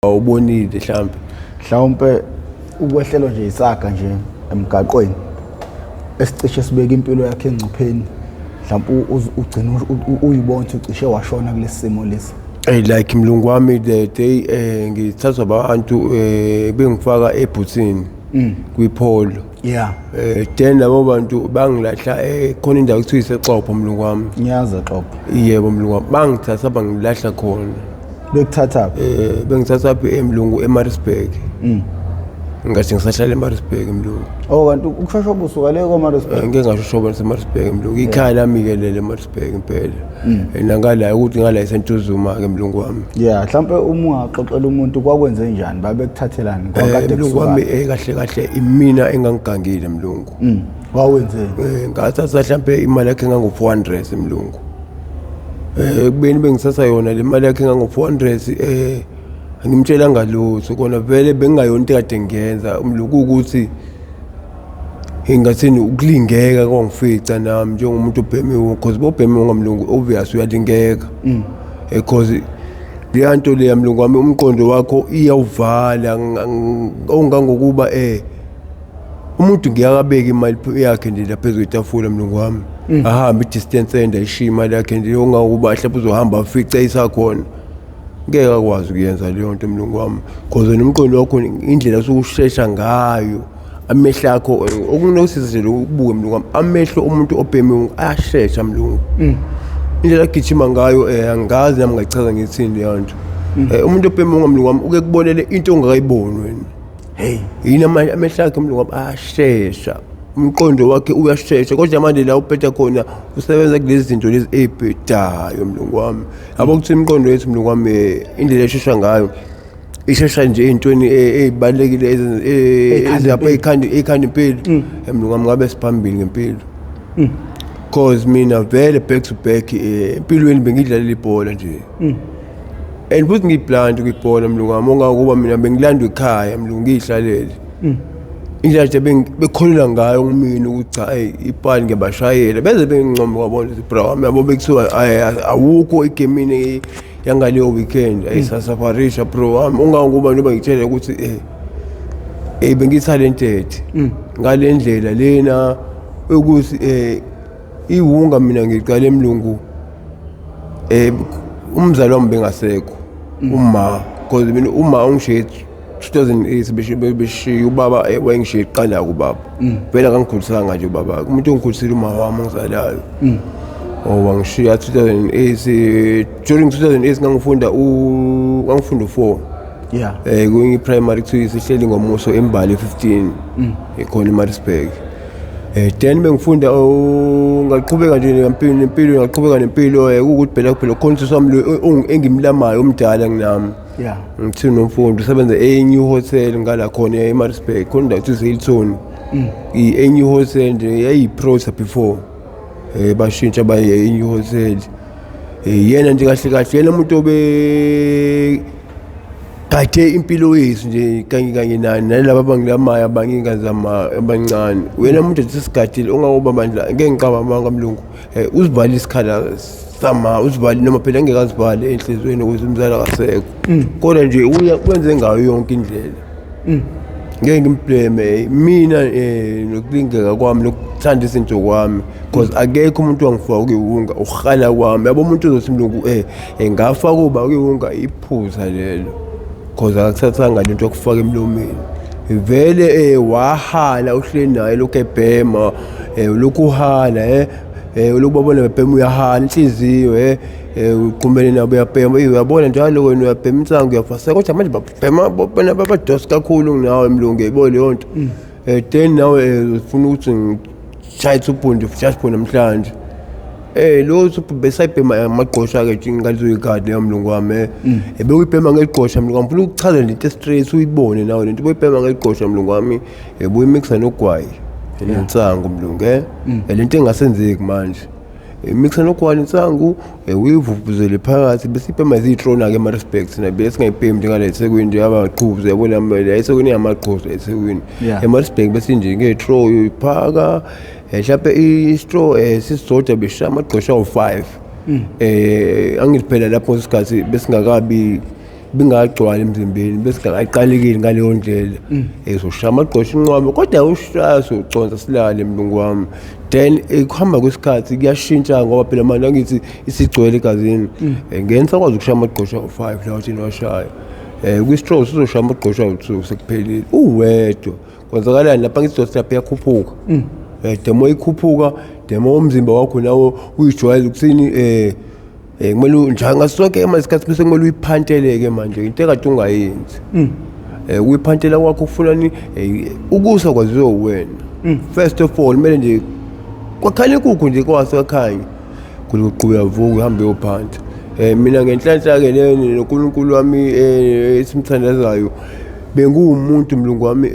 Awubonile mhlambe. Mhlawumpe ukwehlelwa nje isaga nje emgaqweni esicishe sibeka impilo yakhe engcupheni, mhlawumpe ugcina uyibona ukuthi ucishe washona kulesi simo lesi. Hey, like mlungu wami, the day ngithathwa abantu bengifaka ebhuthini kwipholo. Then labo bantu bangilahla khona indawo ekuthiwa iseXopho, mlungu wami. Ngiyazi Xopho. Yebo, mlungu wami, bangithatha bangilahla khona. Bekuthatha? Bengithatha phi emlungu? eMaritzburg. Ngathi ngisahlala eMaritzburg, mlungu. Oh, kanti ukushoshoba usuka le koMaritzburg? Ngike ngashoshoba naseMaritzburg, mlungu. Ikhaya lami-ke lelo eMaritzburg impela. Nangala ukuthi ngala iseNtuzuma-ke, mlungu wami. Yeah, mhlawumpe uma ungaxoxela umuntu kwakwenze njani, babekuthathelani? Kwakade Mlungu wami, kusuka? Kahle kahle imina engangigangile, mlungu. Wawenzeni? Ngathatha mhlampe imali yakhe engango-400, mlungu. Ekubeni bengithatha yona le mali yakhe engango-400, angimtshelanga lutho kona vele, bengingayona into ekade ngiyenza, mlungu, ukuthi ingathini ukulingeka kwangifica nami njengomuntu obhemiwe, because bobhemiwe ngamlungu, obvious uyalingeka, because leya nto leya, mlungu wami, umqondo wakho iyawuvala ongangokuba umuntu ngiyakabeka imali yakhe nje lapha phezu kwetafula, mlungu wami, ahambe i-distance ende ayishiye imali yakhe nje, ongakuba mhlawumbe uzohamba afice isakhona. Ngeke akwazi ukuyenza leyo nto, mlungu wami, because wena umqondo wakho, indlela osukushesha ngayo, amehlo akho, okunosiza nje lokhu ukubuke, mlungu wami, amehlo omuntu obhemiwe ayashesha, mlungu. Indlela agijima ngayo, angazi nami ngayichaza ngithini leyo nto. Umuntu obhemiwe, mlungu wami, uke kubonele into ongakayiboni wena. Hey. Yini amehlo akhe, mlungu wami, ayashesha, umqondo wakhe uyashesha, kodwa manje la uphetha khona usebenza kulezi zinto lezi ey'bhedayo, mlungu wami. Yabo ukuthi imiqondo yethu, mlungu wami, indlela eshesha ngayo, ishesha nje ey'ntweni ey'balulekile ezilapha ey'khanda impilo. Mlungu wami, ngabe siphambili ngempilo, cause mina vele back to back empilweni bengidlalela ibhola nje and futhi ngiyi-blind kwibhola, mlungu wami, ongakuba mina bengilandwa ekhaya, mlungu, ngiyihlalele. Indlela nje bekholelwa ngayo kumina ukuthi cha, eyi, ipali ngiyabashayela, beze bengincome kwabona ukuthi bra wami, yabo, bekuthiwa ayi, awukho egemini yangaleyo weekend, ayisasafarisha bro wami, ungangokuba njengoba ngitshela ukuthi bengi-talented ngale ndlela lena ukuthi iwunga mina ngiqale, emlungu, umzali wami bengasekho, uma, because mina uma ungishiye 2008, beshiya ubaba, wayengishiye kuqala kubaba, vele akangikhulisanga nje ubaba, umuntu ongikhulisile uma wami ongizalayo. Oh, wangishiya 2008. During 2008 ngangifunda u4 kwenye primary kuthiwa isihleli ngomuso embali 15 ikhona eMaritzburg. Then bengifunda, oh, ngaqhubeka nje nempilo nempilo, ngaqhubeka nempilo, ukuthi phela kuphela khona usisi wami lo engimlamayo omdala kunami. Ngithiwa nomfundo usebenza e-New Hotel ngala khona eMaritzburg, khona indawo kuthiwa Hilton, i-New Hotel nje yayiyi-Protea before, bashintsha baye e-New Hotel. Yena nje kahle kahle yena umuntu obe gade impilo yethu nje kanye kanye nani nalaba abangilamayo abanye ingane zama abancane, uyena umuntu nje sesigadile ongakuba bandla ngeke ngiqamba amanga, mlungu, uzivale isikhala sama uzivale, noma phela ngeke azivale enhliziyweni ukuze umzali akasekho, kodwa nje uya kwenze ngayo yonke indlela. Ngeke ngimblame mina, nokulingeka kwami nokuthanda izinto kwami, because akekho umuntu wangifaka kuyiwunga, uhala kwami, yabo. Umuntu uzothi, mlungu, ngafaka uba kuyiwunga, iphuza lelo, because akakuthathanga lento yokufaka emlomeni vele, wahala uhleli naye lokhu ebhema, lokhu uhala, lokhu babona bebhema, uyahala inhliziyo, uqhumene nabo uyabhema, uyabona njalo wena uyabhema insangu, uyafaseka, kodwa manje babhema bona babadosa kakhulu kunawe, mlungu, yayibona leyo nto. Then nawe ufuna ukuthi ngishaye ubhundi just for namhlanje. Lo thuphu besayibhema amagqosha ke ngalezo yikhathi leyo, mlungu wami. Bekuyibhema ngegqosha, mlungu wami, ufuna ukuchaza lento straight uyibone nawe lento buyibhema ngegqosha, mlungu wami, buyimixa nogwayi nensangu, mlungu, lento engasenzeki manje. Mixa nogwayi nensangu, uyivuvuzele phakathi bese ibhema izitrona ke ema-respect thina bese singayibhemi njengale eThekwini nje abaqhuzu, yabona, la eThekwini yamaqhuzu eThekwini. Ema-respect bese nje nge-straw uyiphaka, mhlawumbe i-straw sisodwa beshaya amagqosha awu-5. Angithi phela lapho isikhathi besingakabi Bingagcwali emzimbeni bese ngaqalekile ngaleyo ndlela. Soshaya amagqosha inqwaba kodwa ushaya soconsa silale mlungu wami. Then kuhamba kwesikhathi kuyashintsha ngoba phela manje angithi isigcwele egazini. Ngeke nisakwazi ukushaya amagqosha awu-5 lawa thina washaya. Kwi-stroke sizoshaya amagqosha awu-2 sekuphelile. Uwedwa. Kwenzakalani lapha ngithi dose lapha iyakhuphuka. The more ikhuphuka, the more umzimba wakho nawo uyijwayele ukuthini kumele njalo ngasonke manje isikhathi bese kumele uyiphanteleke manje into ekade ungayenzi. Ukuyiphantela kwakho kufunani ukusa kwaziwe uwena. First of all kumele nje kwakhanya inkukhu nje kwase kwakhanya. Kulokuqhubeka vuka uhambe uyophanta. Mina ngenhlanhla ke leyo noNkulunkulu wami esimthandazayo benguwumuntu mlungu wami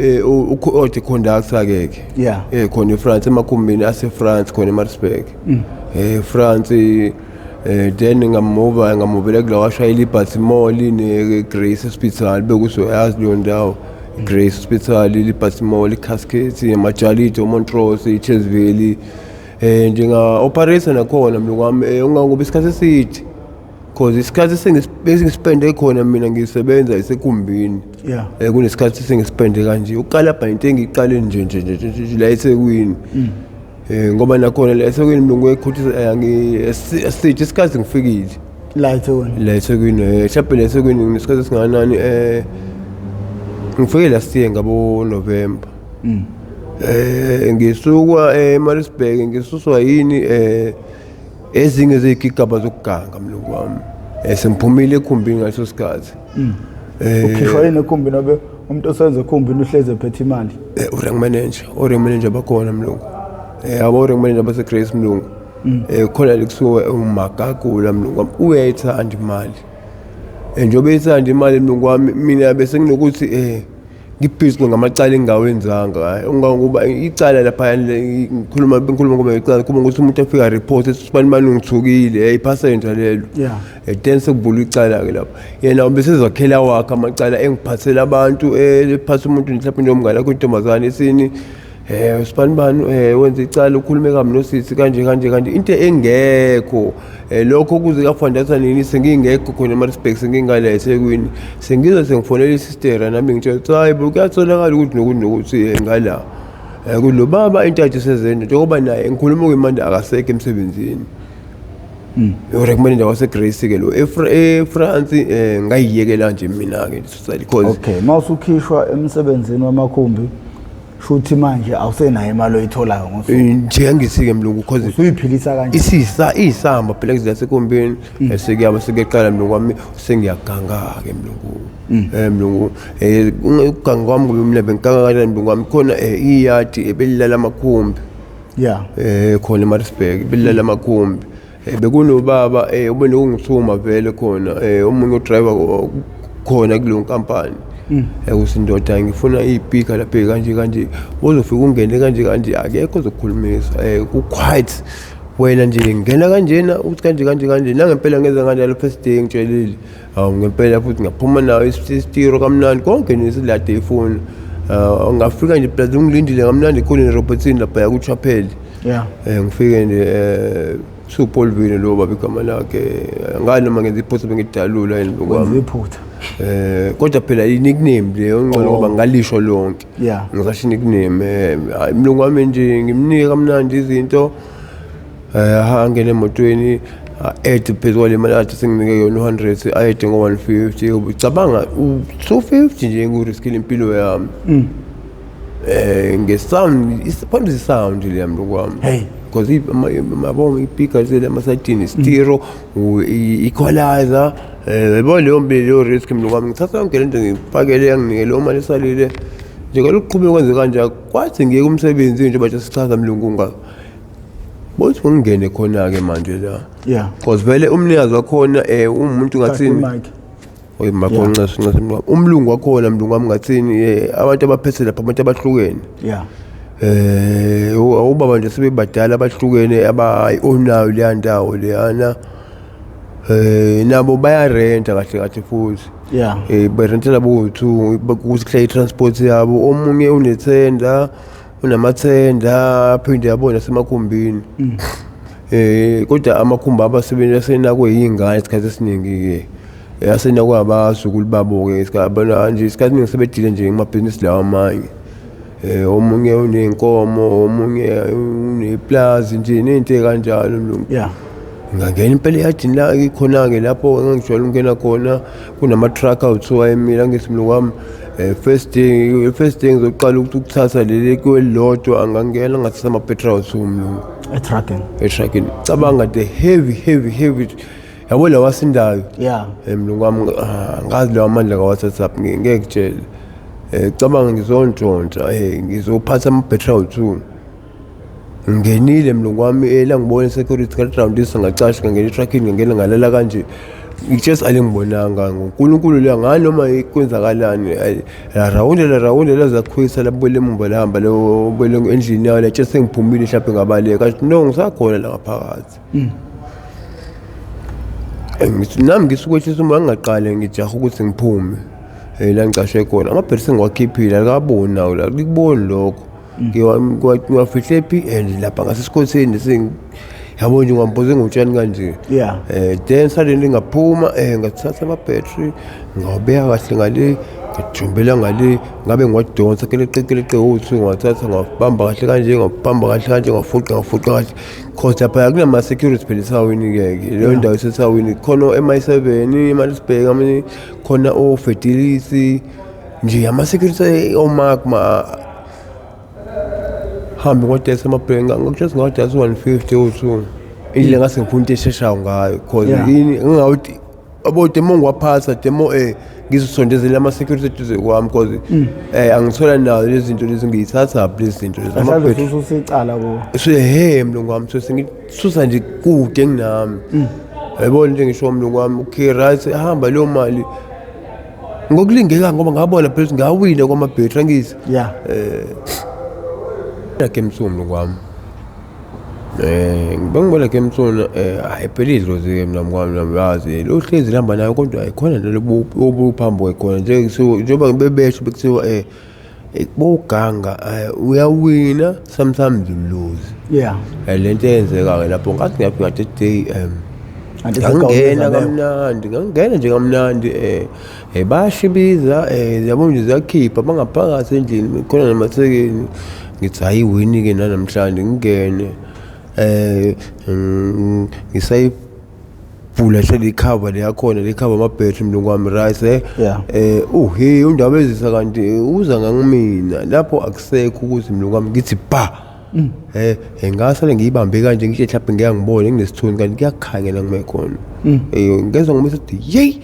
ode conductor ke ke. Khona eFrance emakhumbini ase France khona eMaritzburg. France then ngamuva ngamuvela kulawa ashayela iBatsi Mall ne Grace Hospital bekusoyazi leyo ndawo. Grace Hospital, Liberty Mall, Cascades, Majalito, Montrose, Chesville. Njenga operator nakhona mlungu wami ungangoba isikhathi eside. Cause isikhathi sengispende khona mina ngisebenza isekhumbini. Kunesikhathi sengispende kanje. Uqala into engiqale nje nje nje nje la eThekwini. Ngoba nakhona la eThekwini mlungu wekhuthi ngi sithi isikhathi ngifikile. La eThekwini. La eThekwini mhlawumbe la eThekwini nginesikhathi esingakanani ngifike last year ngabo November. Ngisukwa eMaritzburg ngisuswa yini ezinye zezigigaba zokuganga mlungu wami. Sengiphumile ekhumbini ngaleso sikhathi. Ukhishwa yini ekhumbini obe umuntu osenze ekhumbini uhleze ephethe imali? U-rank manager, o-rank manager bakhona mlungu. Abo rank manager base Grace mlungu. Khona lekusuka umagagula mlungu wami uyayithanda imali. Njengoba eyithanda imali mlungu wami mina bese nginokuthi ngibhizi ngamacala engingawenzanga ungangoba icala lapha ngikhuluma ngoba icala kuba ukuthi umuntu afika report ethi sibani bani ungithukile ipassenger lelo. Then sekuvulwa icala ke lapho yena bese ezakhela wakhe amacala engiphathela abantu ephatha umuntu mhlawumbe njengomngane wakho intombazane esini sibani bani wenza icala ukhulume kabi nosisi kanje kanje kanje into engekho lokho kuze kafandatha nini sengingekho khona eMaritzburg sengingala eThekwini sengize sengifonela isister nami ngitshela ukuthi hayi bo kuyatholakala ukuthi nokuthi nokuthi ngala kulo baba into athi sezento njengoba naye ngikhuluma kuyimanje akasekho emsebenzini. U-rank manager wase Grace ke lo eFrance ngayiyekela nje mina ke because Okay, mawusukhishwa emsebenzini wamakhumbi shuthi manje awusenayo imali oyitholayo ngosuku. Nje angithi ke mlungu because Usuyiphilisa kanje. Isisa isamba phela kuzasekhombeni sekuyaba sekuqala mlungu wami sengiyaganga ke mlungu. Mlungu ukuganga kwami kube mina bengiganga kanjani mlungu wami khona iyadi ebelilala amakhumbi. Khona eMaritzburg belilala amakhumbi. Bekunobaba ube nokungithuma vele khona omunye udriver khona kuleyo nkampani. Ukuthi ndoda ngifuna ipika lapha kanje kanje uzofika ungene kanje kanje akekho ozokukhulumisa ku quiet wena nje ngena kanjena uthi kanje kanje kanje nangempela ngenza kanjalo first day ngitshelile awu ngempela futhi ngaphuma nayo isitiro kamnandi konke nesilade ifoni ngafika nje plus ungilindile kamnandi khona nerobotini lapha ku chapel. Ngifike nje Paul Vini lo baba igama lakhe ngani noma ngenza iphutha bengidalula yini Wenza kwami iphutha. Kodwa phela i-nickname leyo ngcono ngoba ngalisho lonke. Ngisasho i-nickname hayi mlungu wami nje ngimnike kamnandi izinto angene emotweni add phezu kwale mali athi senginike yona u-100 add ngo-150 ucabanga u-250 nje nguriskile impilo yami. Nge-sound isiphambi sound le mlungu wami. Hey. Because mabonga ipika zele amasayitini stereo equalizer yabo leyo mbili leyo risk mlungu wami ngithatha yonke lento ngifakele yanginike leyo mali esalile nje kalokuqhubeka kwenze kanje kwathi ngiyeke umsebenzi nje bathi sichaza mlungu nga bothi ngingene khona ke manje la. Because vele umnikazi wakhona umuntu ngathini Mic. Oy makho ncese ncese mlungu wami. Umlungu wakhona mlungu wami ngathini abantu abaphethe lapha abantu abahlukene. Ubaba nje sebebadala abahlukene abayi-ownayo leya ndawo leyana. Nabo bayarenta kahle kahle futhi. Barentela bo-two ukuthi kuhlale i-transport yabo omunye unethenda unamathenda aphinde yabona nasemakhumbini. Kodwa amakhumbi abasebenzi asenakwe yingane isikhathi esiningi ke. Asenakwabazukulu babo-ke isikhathi nje, isikhathi esiningi sebedile nje ngamabhizinisi lawa amanye. Omunye uney'nkomo, omunye uneplazi nje, ney'nto ey'kanjalo mlungu. Yeah. Ngangena impela eyadini la ikhona-ke lapho engangijwayele ukungena khona, kunama-truck awu-two ayemile. Angithi mlungu wami, first day ngizoqala ukuthi ukuthatha leli kwelilodwa, angangena ngathatha ama-petrol awu-two, mlungu. Etruckini. Etruckini. Cabanga, the heavy, heavy, heavy, yabo, lawa asindayo. Mlungu wami, ngazi lawa amandla ngawathathaphi, ngeke kutshele. Cabanga, ngizontshontsha, ngizophatha ama-battery awu-two. Ngingenile, mlungu wami, la ngibona i-security karawundisa, ngacasha, ngangena etruckini, ngangena, ngalala kanje. Ngitshesi alengibonanga ngoNkulunkulu la ngani noma kwenzakalani. La rawunde, la rawunde, lazakhwisa, labuyela emuva, lahamba lobuyela endlini yayo. Latshesi sengiphumile, mhlawumbe ngabaleka, kanti no, ngisakhona la ngaphakathi. Ngithi nami ngisuke uma ngingaqale ngijaha ukuthi ngiphume la ngicashe khona, amabheri sengiwakhiphile, alikaboni nawo la, likuboni lokho. Ngiwafihle phi? And lapha ngasesikhotheni yabo nje, ngiwamboze ngotshani kanje. Then suddenly ngaphuma, ngathatha ama-battery, ngawabeka kahle ngale, ngajumbela ngale, ngabe ngiwadonsa keleqe keleqe o-two, ngiwathatha, ngawabamba kahle kanje, ngawabamba kahle kanje, ngafuqa, ngafuqa kahle, cause lapha kunama-security phela esawini-ke ke leyo ndawo isesawini, khona o-MI7 eMaritzburg, khona oFidelis nje, ama-security omakma hambe ngodayisa amabhenki. Ngakutshela, ngawadayisa u-150 o-two, indlela ngase ngifuna into esheshayo ngayo, cause yini ngingawuthi abo demo ngiwaphatha demo, ngizosondezela ama-security eduze kwami, cause angithola nazo lezi zinto lezi, ngiyithathaphi lezi zinto lezi? Asaze Ama-battery. Ususicala kuwo. So he, mlungu wami, so sengisusa nje kude enginami, yayibona into engisho, mlungu wami. Okay, right, hamba leyo mali ngokulingeka, ngoba ngabona phela ukuthi ngawina kwamabhetri, angithi? Yeah. La game two, mlungu wami, bengibona game two, hayi phela idlozi ke mina mkwami, nami yazi lo hlezi lihamba nayo, kodwa ayikhona nalo obuphambi khona nje, njengoba bebesho bekuthiwa boganga, uyawina, sometimes you lose. Lento eyenzeka-ke lapho, ngathi ngiyafika that day, Kanti ngangena isigawuli kamnandi, ngangena nje kamnandi, bayashibiza, yabo nje, ziyakhipha bangaphakathi endlini khona namathekeni. Ngithi hayi, wini-ke nanamhlanje. Ngingene, ngisayivula nje ikhava leyakhona, lekhava amabhetri, mlungu wami, right? Uhe undaba ezisa, kanti uza ngangimina lapho, akusekho ukuthi, mlungu wami, ngithi ba ngasale ngiyibambe kanje, ngisho mhlawumbe ngeke ngibone, nginesithunzi, kanti kuyakhanya la ngime khona. Ngezwa ngoma ethi yeyi,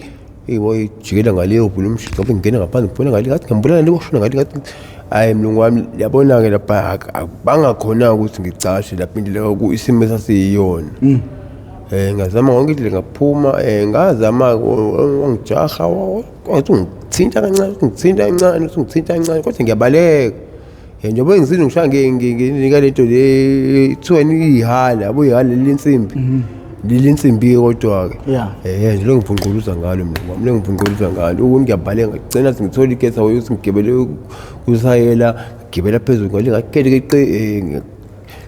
wayejikela ngale, uvula umshiqo, ngabe ngingena ngaphandle, ngibona ngale, ngathi ngiyambona ngale, washona ngale, ngathi hayi, mlungu wami, yabona-ke lapha bangakhona ukuthi ngicashe lapha, indlela isimo esasiyiyona. Ngazama ngonke indlela, ngaphuma, ngazama, wangijaha, wathi ungithinta kancane, ungithinta kancane, ungithinta kancane, kodwa ngiyabaleka. Njengoba ngisile ngishaya nginika lento le kuthiwa iyihala, yabo, ihala lensimbi, lilensimbi kodwa-ke. Nje lo ngivunquluza ngalo, mlungu wami, lo ngivunquluza ngalo ukuthi ngiyabaleka, ngagcina ngithola igesi ukuthi ngigibele kusayela, ngigibela phezulu ngale, ngakelekeqe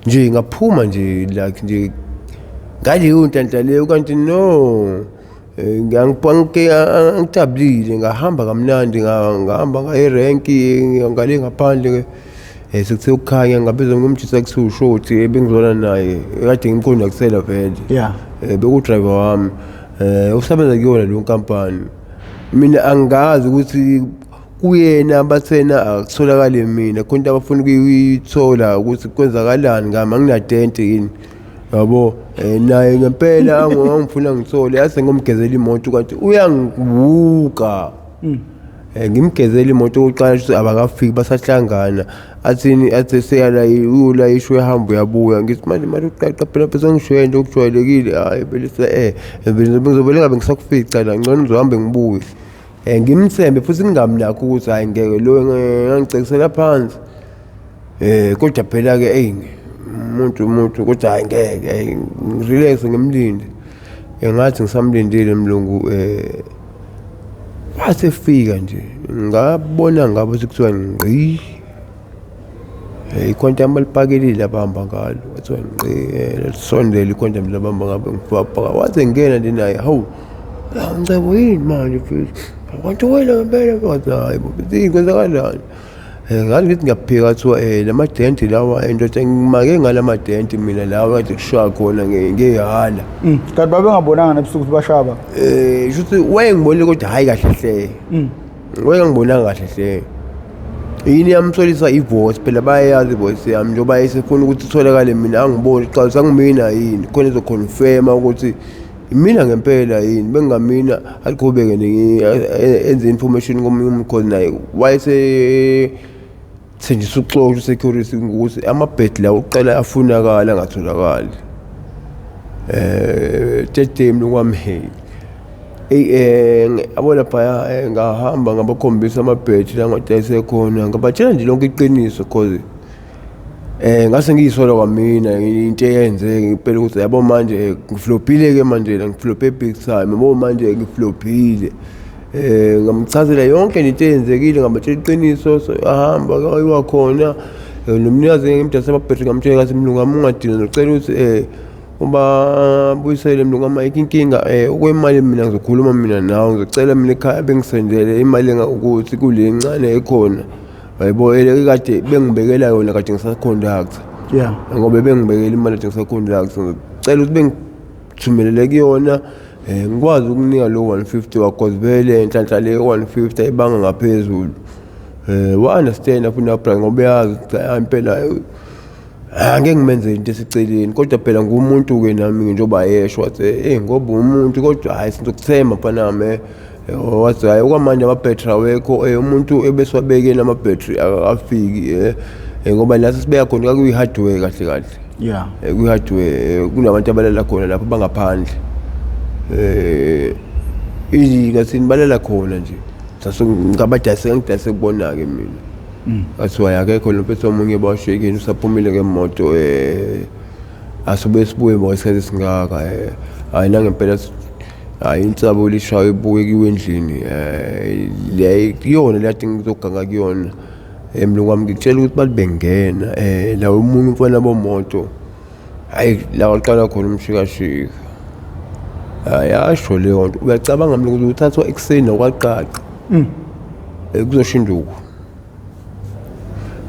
nje, ngaphuma nje like nje ngaleyo nhlanhla leyo. Kanti no, ngijabulile, ngahamba kamnandi, ngahamba ngaye erenki ngale ngaphandle. Sekuthe ukukhanya, ngabizwa ngomjisa kuthiwa ushoti ebengizwana naye, kade ngimkhondakusela vele. Beku-driver wami, usebenza kuyona leyo nkampani. Mina angazi ukuthi kuyena bathena akutholakale mina khona into abafuna ukuyithola, ukuthi kwenzakalani ngami, anginadente yini, yabo. Naye ngempela angifuna ngithole, yase ngomgezela imoto, kanti uyangibuka. Ngimgezela imoto okokuqala, ukuthi abakafiki, basahlangana, athini, athi seyala uyolayishwa, uyahamba, uyabuya. Ngithi manje manje uqaqa phela phela ngishoya into okujwayelekile, hayi vele vele ngizovele ngabe ngisakufica la, ngcono ngizohambe ngibuye. Ngimthembe futhi ngingamnakho ukuthi hayi ngeke lo ngangicekisela phansi. Kodwa phela ke, ey, umuntu kodwa hayi ngeke, ngirelax, ngimlinde. Ngathi ngisamlindile, mlungu, wasefika nje, ngabona ngabo sekuthiwa ngqi, ikhontamu alipakelile abahamba ngalo, kwathiwa ngqi, lisondele ikhontamu labahamba ngabo, ngifaka waze ngena nje naye, hawu. Ngicebo yini manje mfethu? Kanti wena ngempela mfethu, hayi bo, yini kwenzakalani? Ngathi ngithi ngiyaphika kuthiwa lama denti lawa indoda ngimake ngalama denti mina lawa kade kushaya khona ngehala. Kanti babengabonanga nebusuku ukuthi bashaba? Shuthi wayengibonile kodwa hhayi kahle hle. Wayengangibonanga kahle hle. Yini yamsolisa i-voice phela bayayazi i-voice yami njengoba esefuna ukuthi itholakale mina angiboni cha sangimina yini khona ezoconfirma ukuthi imina ngempela yini bengingamina aqhubeke enze information komunye umuntu cause naye wayese thenjisa ukuxosha u-security ukuthi amabhedi lawo uqala afunakala angatholakali. Third mlungu wami, hey hey, yabo laphaya ngahamba ngabakhombisa amabheji la ngadayise khona, ngabatshela nje lonke iqiniso cause ngase ngiyisola kwamina into eyenzeke impela ukuthi yabo manje ngiflopile ke manje la, ngiflope big time, yabo manje ngiflopile. Ngamchazela yonke into eyenzekile, ngabatshela iqiniso, so ahamba kayiwa khona nomnikazi ngimdayisa amabheji, ngamtshela ngathi mlungu wami ungadinwa, ngicela ukuthi ubabuyisele mlungu wami, ayikho inkinga. Okwemali mina ngizokhuluma mina nawe, ngizocela mina ekhaya bengisendele imali ukuthi kule ncane ekhona yabo kade bengibekela yona kade ngisaconductor. Ngoba bengibekela imali kade ngisaconductor, ngicela ukuthi bengithumelele kuyona ngikwazi ukunika lo 150 wakho vele enhlanhla le 150 ayibanga ngaphezulu. Wa-understand futhi na ngoba uyazi ukuthi cha impela angeke ngimenze into eseceleni, kodwa phela ngumuntu-ke nami njengoba yesho wathi ngoba umuntu kodwa hhayi sizokuthemba mfana wami. Wathi hhayi okwamanje amabhetri awekho, umuntu ebesiwabekile amabhetri akafiki ngoba la sesibeka khona kwakuyi-hardware kahle kahle. Kuyi-hardware, kunabantu abalala khona lapho bangaphandle. Ngathini balala khona nje. Ngabadayise ngidayise kubona-ke mina. Kwathiwa akekho lo mfethu omunye bawashiyekile usaphumile ngemoto asobe sibuye ngo isikhathi esingaka. Hhayi nangempela hhayi insabo lishaye ibuye kuyiwe endlini le kuyona le kade ngizoganga kuyona. Mlungu wami ngikutshela ukuthi bathi bengena la omunye umfana bomoto hhayi la waqala khona umshikashika. Hhayi yasho leyo nto, uyacabanga mlungu ukuthi uthathwa ekuseni nokwaqaqa kuzosho induku.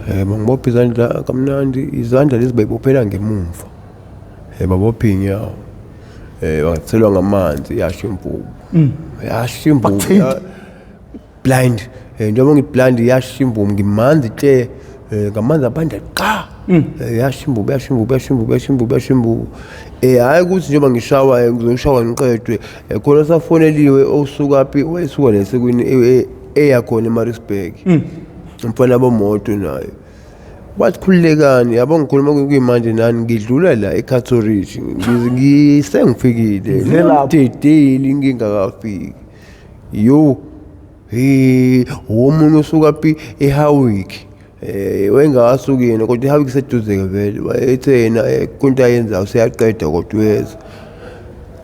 Bangibopha izandla kamnandi, izandla lezi bayibophela ngemumva. Babopha iy'nyawo, wathelwa ngamanzi yasho imvubu. Yasho imvubu blind. Njengoba ngithi blind yasho imvubu ngimanzi te ngamanzi abanda qa. Yasho imvubu, yasho imvubu, yasho imvubu, yasho imvubu, yasho imvubu. Hhayi ukuthi njengoba ngishawa ngizoshawa ngiqedwe, khona safoneliwe osukaphi wayesuka la eSekwini eya khona eMaritzburg. Umfana bomoto naye. Wathi khululekani, yabo ngikhuluma kuyimanje nani ngidlula la eCato Ridge ngisengifikile dedeli ngingakafiki. Yo he omunye usuka phi eHowick, wayengakasuki yena kodwa iHowick iseduze-ke vele, wayethe yena kunto ayenzayo useyaqeda kodwa uyeza.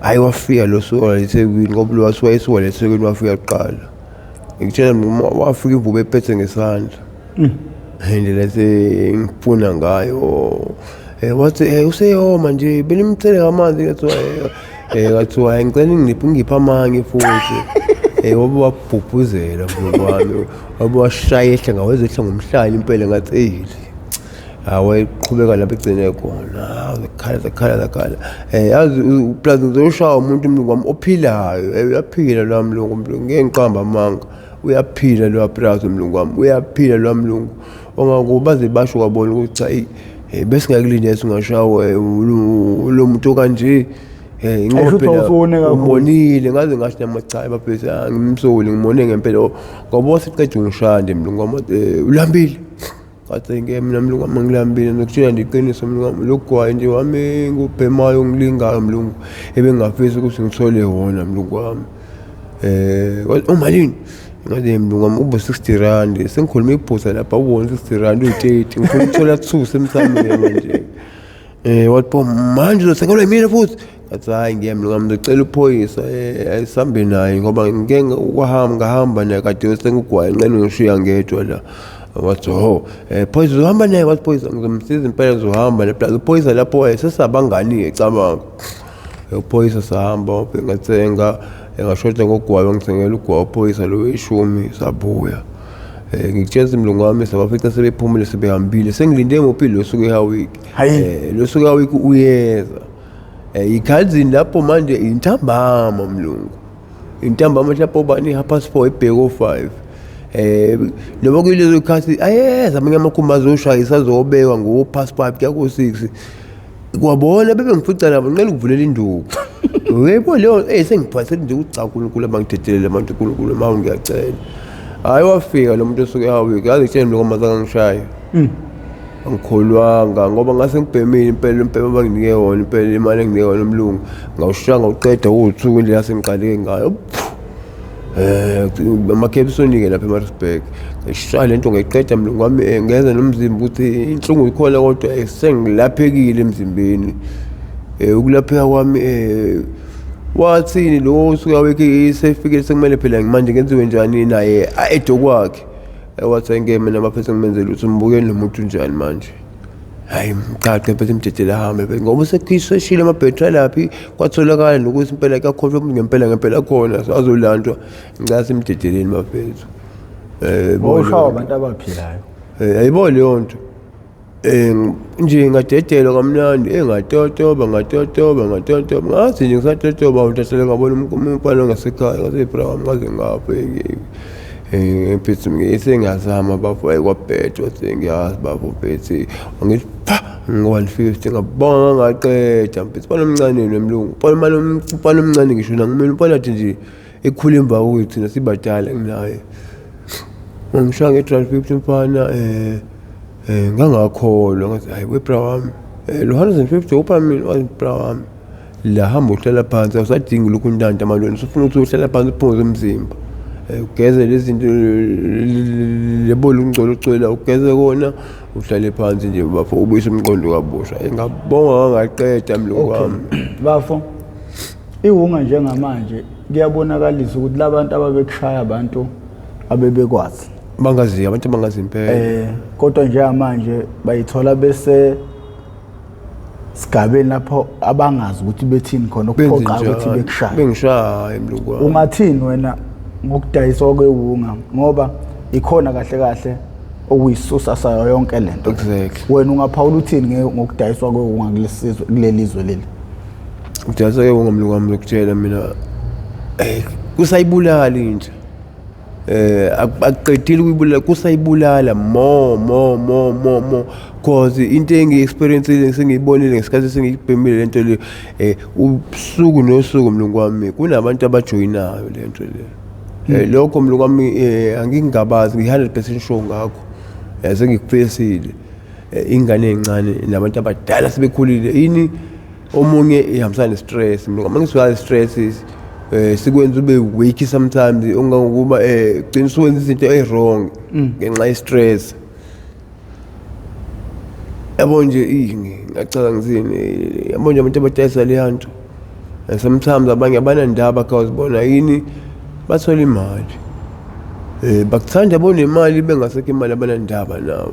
Hhayi wafika lo suka la eThekwini ngoba lo wasuka esuka la eThekwini wafika kuqala. Ngikutshela mina wafika imvubu ephethe ngesandla. Indlela esengifuna ngayo. Wathi useyoma nje benimthele ngamanzi ngathiwa ngathiwa hhayi ngicela ningiphe ngiphe amanye futhi. Wabe wabhubhuzela mlungu wami, wabe washaya ehla ngaweza ehla ngomhlane impela ngathi eyi. Hayi wayeqhubeka lapho egcine khona, zakhala zakhala zakhala. Yazi plus ngizoshawa umuntu mlungu wami ophilayo, uyaphila lowa mlungu, ngeke ngiqambe amanga. Uyaphila lowa plaza mlungu wami, uyaphila lowa mlungu. Ongakubo baze basho kwabona ukuthi cha eyi besingakulindele singashawa lo muntu okanje. Ingoba phela umonile ngaze ngasho nami cha bafethu angimsoli ngimone ngempela ngoba wasiqeda ungishaya nje mlungu wami ulambile. Ngathi ngeke mina mlungu wami ngilambile, ngikutshela nje iqiniso mlungu wami, lo gwayi nje wami ngubhemayo ngilingayo mlungu ebengingafisa ukuthi ngithole wona mlungu wami. Umalini? Ngathi mlungu wami ube 60 rand, sengikhuluma iphutha lapha uwona 60 rand uyi-30, ngifuna ukuthola 2 semthameni manje. Wathi pho manje uzothengelwa yimina futhi. Ngathi hhayi ngeke mlungu wami ngizocela uphoyisa sihambe naye ngoba ngike wahamba ngahamba naye kade sengugwayi nqena ngishiya ngedwa la. Wathi ho phoyisa uzohamba naye, wathi phoyisa ngizomsiza impela ngizohamba naye. Plus uphoyisa lapho sesabangani-ke cabanga. Uphoyisa sahamba ngathenga Engashoda ngogwayi, wangithengela ugwayi waphoyisa lo weshumi, sabuya. Ngikutshela mlungu wami, sabafica sebephumile, sebehambile. Sengilinde ngophi lo suku eHowick. Hayi. Lo suku eHowick uyeza. Ikhazini lapho manje intambama mlungu. Intambama mhlawumbe obani 4:30 ibheko 5. Noma kulezo ikhathi ayeza amanye amakhumbi azoshayisa azobekwa ngo past 5 kuya ku 6. Kwabona bebe ngifica nabo ngicela ukuvulela induku. Yebo leyo sengiphathe induku, cha uNkulunkulu abangithethelela abantu, uNkulunkulu mawu ngiyacela. Hayi wafika lo muntu osuke eHowick, yazi ngitshela lokho mazange ngishaye. Angikholwanga ngoba ngase ngibhemile impela impela abanginike wona impela imali enginike yona umlungu. Ngawushaya ngawuqeda uwuthuka indlela sengiqale ngayo. Amakhepsoni ke lapha eMaritzburg. Ngishaya lento ngayiqeda mlungu wami, ngeza nomzimba ukuthi inhlungu ikhona kodwa sengilaphekile emzimbeni. Ukulapheka kwami wathini lo usuka wekhe sefike sekumele phela manje ngenziwe njani naye edokwakhe. Wathi ngeke mina baphethe ngimenzele ukuthi mbukeni lo muntu unjani manje. Hayi mqaqe mfethu imdedela ahambe ngoba usekhishile amabhetri laphi kwatholakala nokuthi impela kuyakhohlwa umuntu ngempela ngempela khona azolandwa, ngicela simdedeleni bafethu. Boshawa abantu abaphilayo. Ayibo leyo nto. Nje ngadedelwa kamnandi, ngatotoba ngatotoba ngatotoba ngathi nje ngisatotoba utasele ngabona umfana ongasekhaya ngathi bra wami ngaze ngapha mfethu ngisengiyazama bafo kwabhedwa sengiyazi bafo mfethu ngithi pha ngo-150 ngabonga ngaqeda mfethu. Mfana omncane nomlungu, mfana omncane ngisho nangimina umfana athi nje ekhula emva kwethu thina sibadala nginaye. Ngishaya nge-350 mfana, ngangakholwa ngathi hayi webra wami lo 150 upha mina, wathi bra wami la hamba uhlala phansi awusadingi lokhu ntanta amalweni, usufuna ukuthi uhlala phansi uphumuze umzimba, ugeze lezi zinto lebola ungcola ugcwela ugeze kona uhlale phansi nje bafo ubuyise umqondo kabusha. Ngabonga ngaqeda mlungu wami. Bafo, iwunga njengamanje kuyabonakalisa ukuthi labantu ababekushaya abantu abebekwazi bangazi abantu bangazi impela, kodwa njengamanje bayithola bese sigabeni lapho abangazi ukuthi bethini khona ukuphoqa ukuthi bekushaye bengishaye mlungu wami. Ungathini wena ngokudayiswa kwewunga ngoba ikhona kahle kahle okuyisusa sayo yonke lento? Exactly. Wena ungaphawula uthini ngokudayiswa kwewunga kulesizwe kulelizwe leli? Ukudayiswa kwewunga mlungu wami ngikutshela mina kusayibulala intsha. Akuqedile ukuyibulala, kusayibulala more more more more more cause into engiyi-experience sengiyibonile ngesikhathi sengiyibhemile lento le, usuku nosuku mlungu wami kunabantu abajoyinayo lento le. Lokho mlungu wami angingabazi, ngi-100% sure ngakho, sengikufesile. Ingane encane nabantu abadala sebekhulile yini omunye ihambisana ne-stress mlungu wami. Ngisuka stress sikwenza ube weak sometimes ongangokuba ugcina usuwenza izinto ezi-wrong ngenxa ye-stress. Yabo nje ngiyacala ngithini, yabo nje abantu abadayisa leya nto sometimes abanye abanandaba cause bona yini bathola imali, bakuthanda bonemali bengasekho imali abanandaba nawe.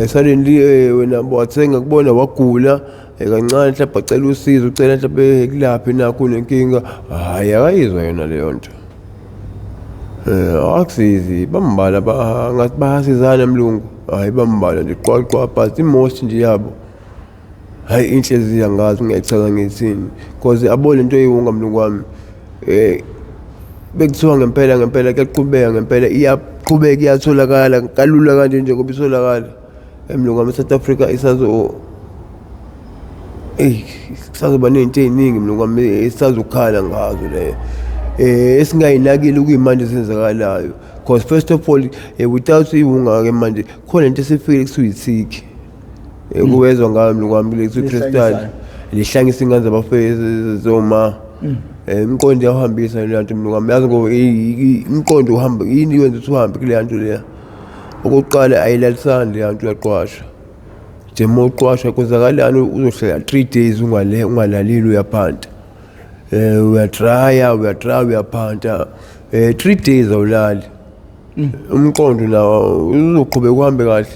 Suddenly wena wathenga kubona wagula kancane mhlawumbe acela usizo, ucela mhlawumbe kulaphi nakho unenkinga, hhayi akayizwa yona leyo nto. Akusizi bambala ngathi bayasizana mlungu, hhayi bambala nje qwa qwa, but i-most nje yabo hhayi inhliziyo angazi ngiyayichaza ngithini cause abo lento eyiwunga mlungu wami. Bekuthiwa ngempela ngempela kuyaqhubeka ngempela iyaqhubeka iyatholakala kalula kanje njengoba itholakala mlungu wami. South Africa isazo eyi kusazoba ney'nto ey'ningi mlungu wami esisazokhala ngazo leyo esingayinakile kuyimanje esenzakalayo, cause first of all without iwunga-ke manje khona into esifikile kuthiwa i-tik kuwezwa ngayo mlungu wami kule kuthiwa i-crystal lihlangisa ingane zabafethu zoma. Umqondo uyawuhambisa leya nto mlungu wami, yazi ngoba umqondo uhamba yini yenza ukuthi uhambe kuleya nto leya. Okokuqala ayilalisani leya nto, uyaqwasha nje uma uqwasha kwenzakalani, uzohlala 3 days ungalalile, uyaphanta, uyadraya uyadraya uyaphanta, 3 days awulali, umqondo nawo uzoqhubeka uhambe kahle.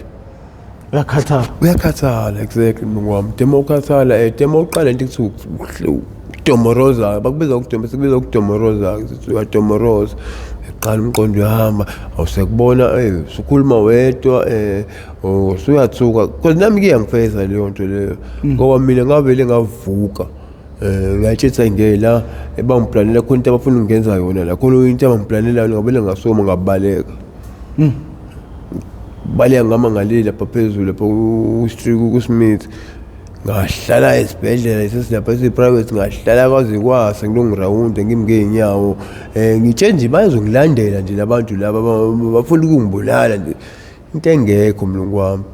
Uyakhathala. Uyakhathala, exactly mlungu wami. Demo ukhathala demo uqala into kuthiwa Domoroza bakubiza ukudoma, sikubiza ukudomoroza, sithi uyadomoroza, eqala umqondo uyahamba, awusekubona usukhuluma wedwa, usuyathuka. Because nami kuyangifeza leyo nto leyo, ngoba mina ngavele ngavuka. Ngayitshetha ngela bangiplanela khona into abafuna ukungenza yona la, khona into abangiplanela yona, ngavele ngasoma ngabaleka. Baleka ngama ngale lapha phezulu lapha kuSmith. Ngahlala esibhedlela esesilapha esi-private, ngahlala kwaze kwasa ngilongirawunde ngimi ngey'nyawo. Ngitshe nje bayazongilandela nje labantu laba bafuna ukungibulala nje. Into engekho mlungu wami.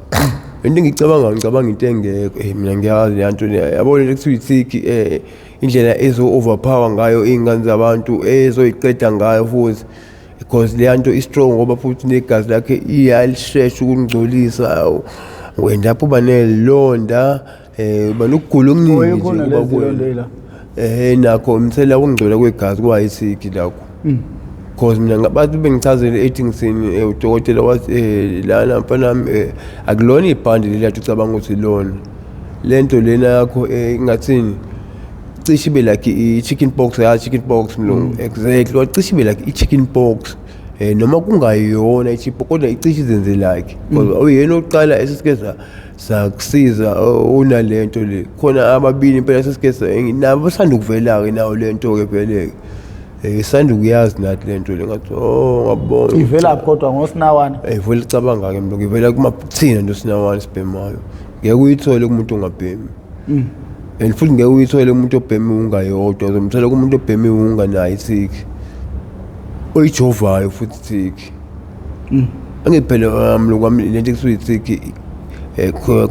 Into engicabanga ngicabanga into engekho. Mina ngiyazi le nto le. Yabo le kuthiwa i-tik, indlela ezo-overpower ngayo iy'ngane zabantu, ezoyiqeda ngayo futhi. Because le nto i-strong ngoba futhi negazi lakhe iyalishesha ukungcolisa. Wena lapho uba nelonda, uba nokugula okuningi nje kuba kuwena. Nakho umthelela wokungcola kwegazi kuba yisiki lakho. Because mina bathi bengichazele eThingsini, udokotela wathi lana mfana wami akulona ibhande leli athi ucabanga ukuthi lona. Lento lena yakho ingathini? Cishe ibe like i-chicken pox, ya chicken pox mlungu. Exactly. Wacishe ibe like i-chicken pox. Noma kungayona i-chicken pox kodwa icishe izenze like. Because uyena oqala esesike sakusiza unalento le. Khona ababili impela sesike nabo basanda ukuvela ke nawo lento ke vele. Isanda ukuyazi nathi lento le, ngathi oh ngabona. Ivela kodwa ngosinawana. Vele icabanga ke mlungu, ivela kumathina nje osinawana sibhemayo. Ngeke uyithole kumuntu ongabhemi. And futhi ngeke uyithole umuntu obhema ungayodwa, uzomthola kumuntu obhema unganayo ithiki. Oyijovayo futhi ithiki. Angithi phela mlungu wami lento ekuthiwa ithiki,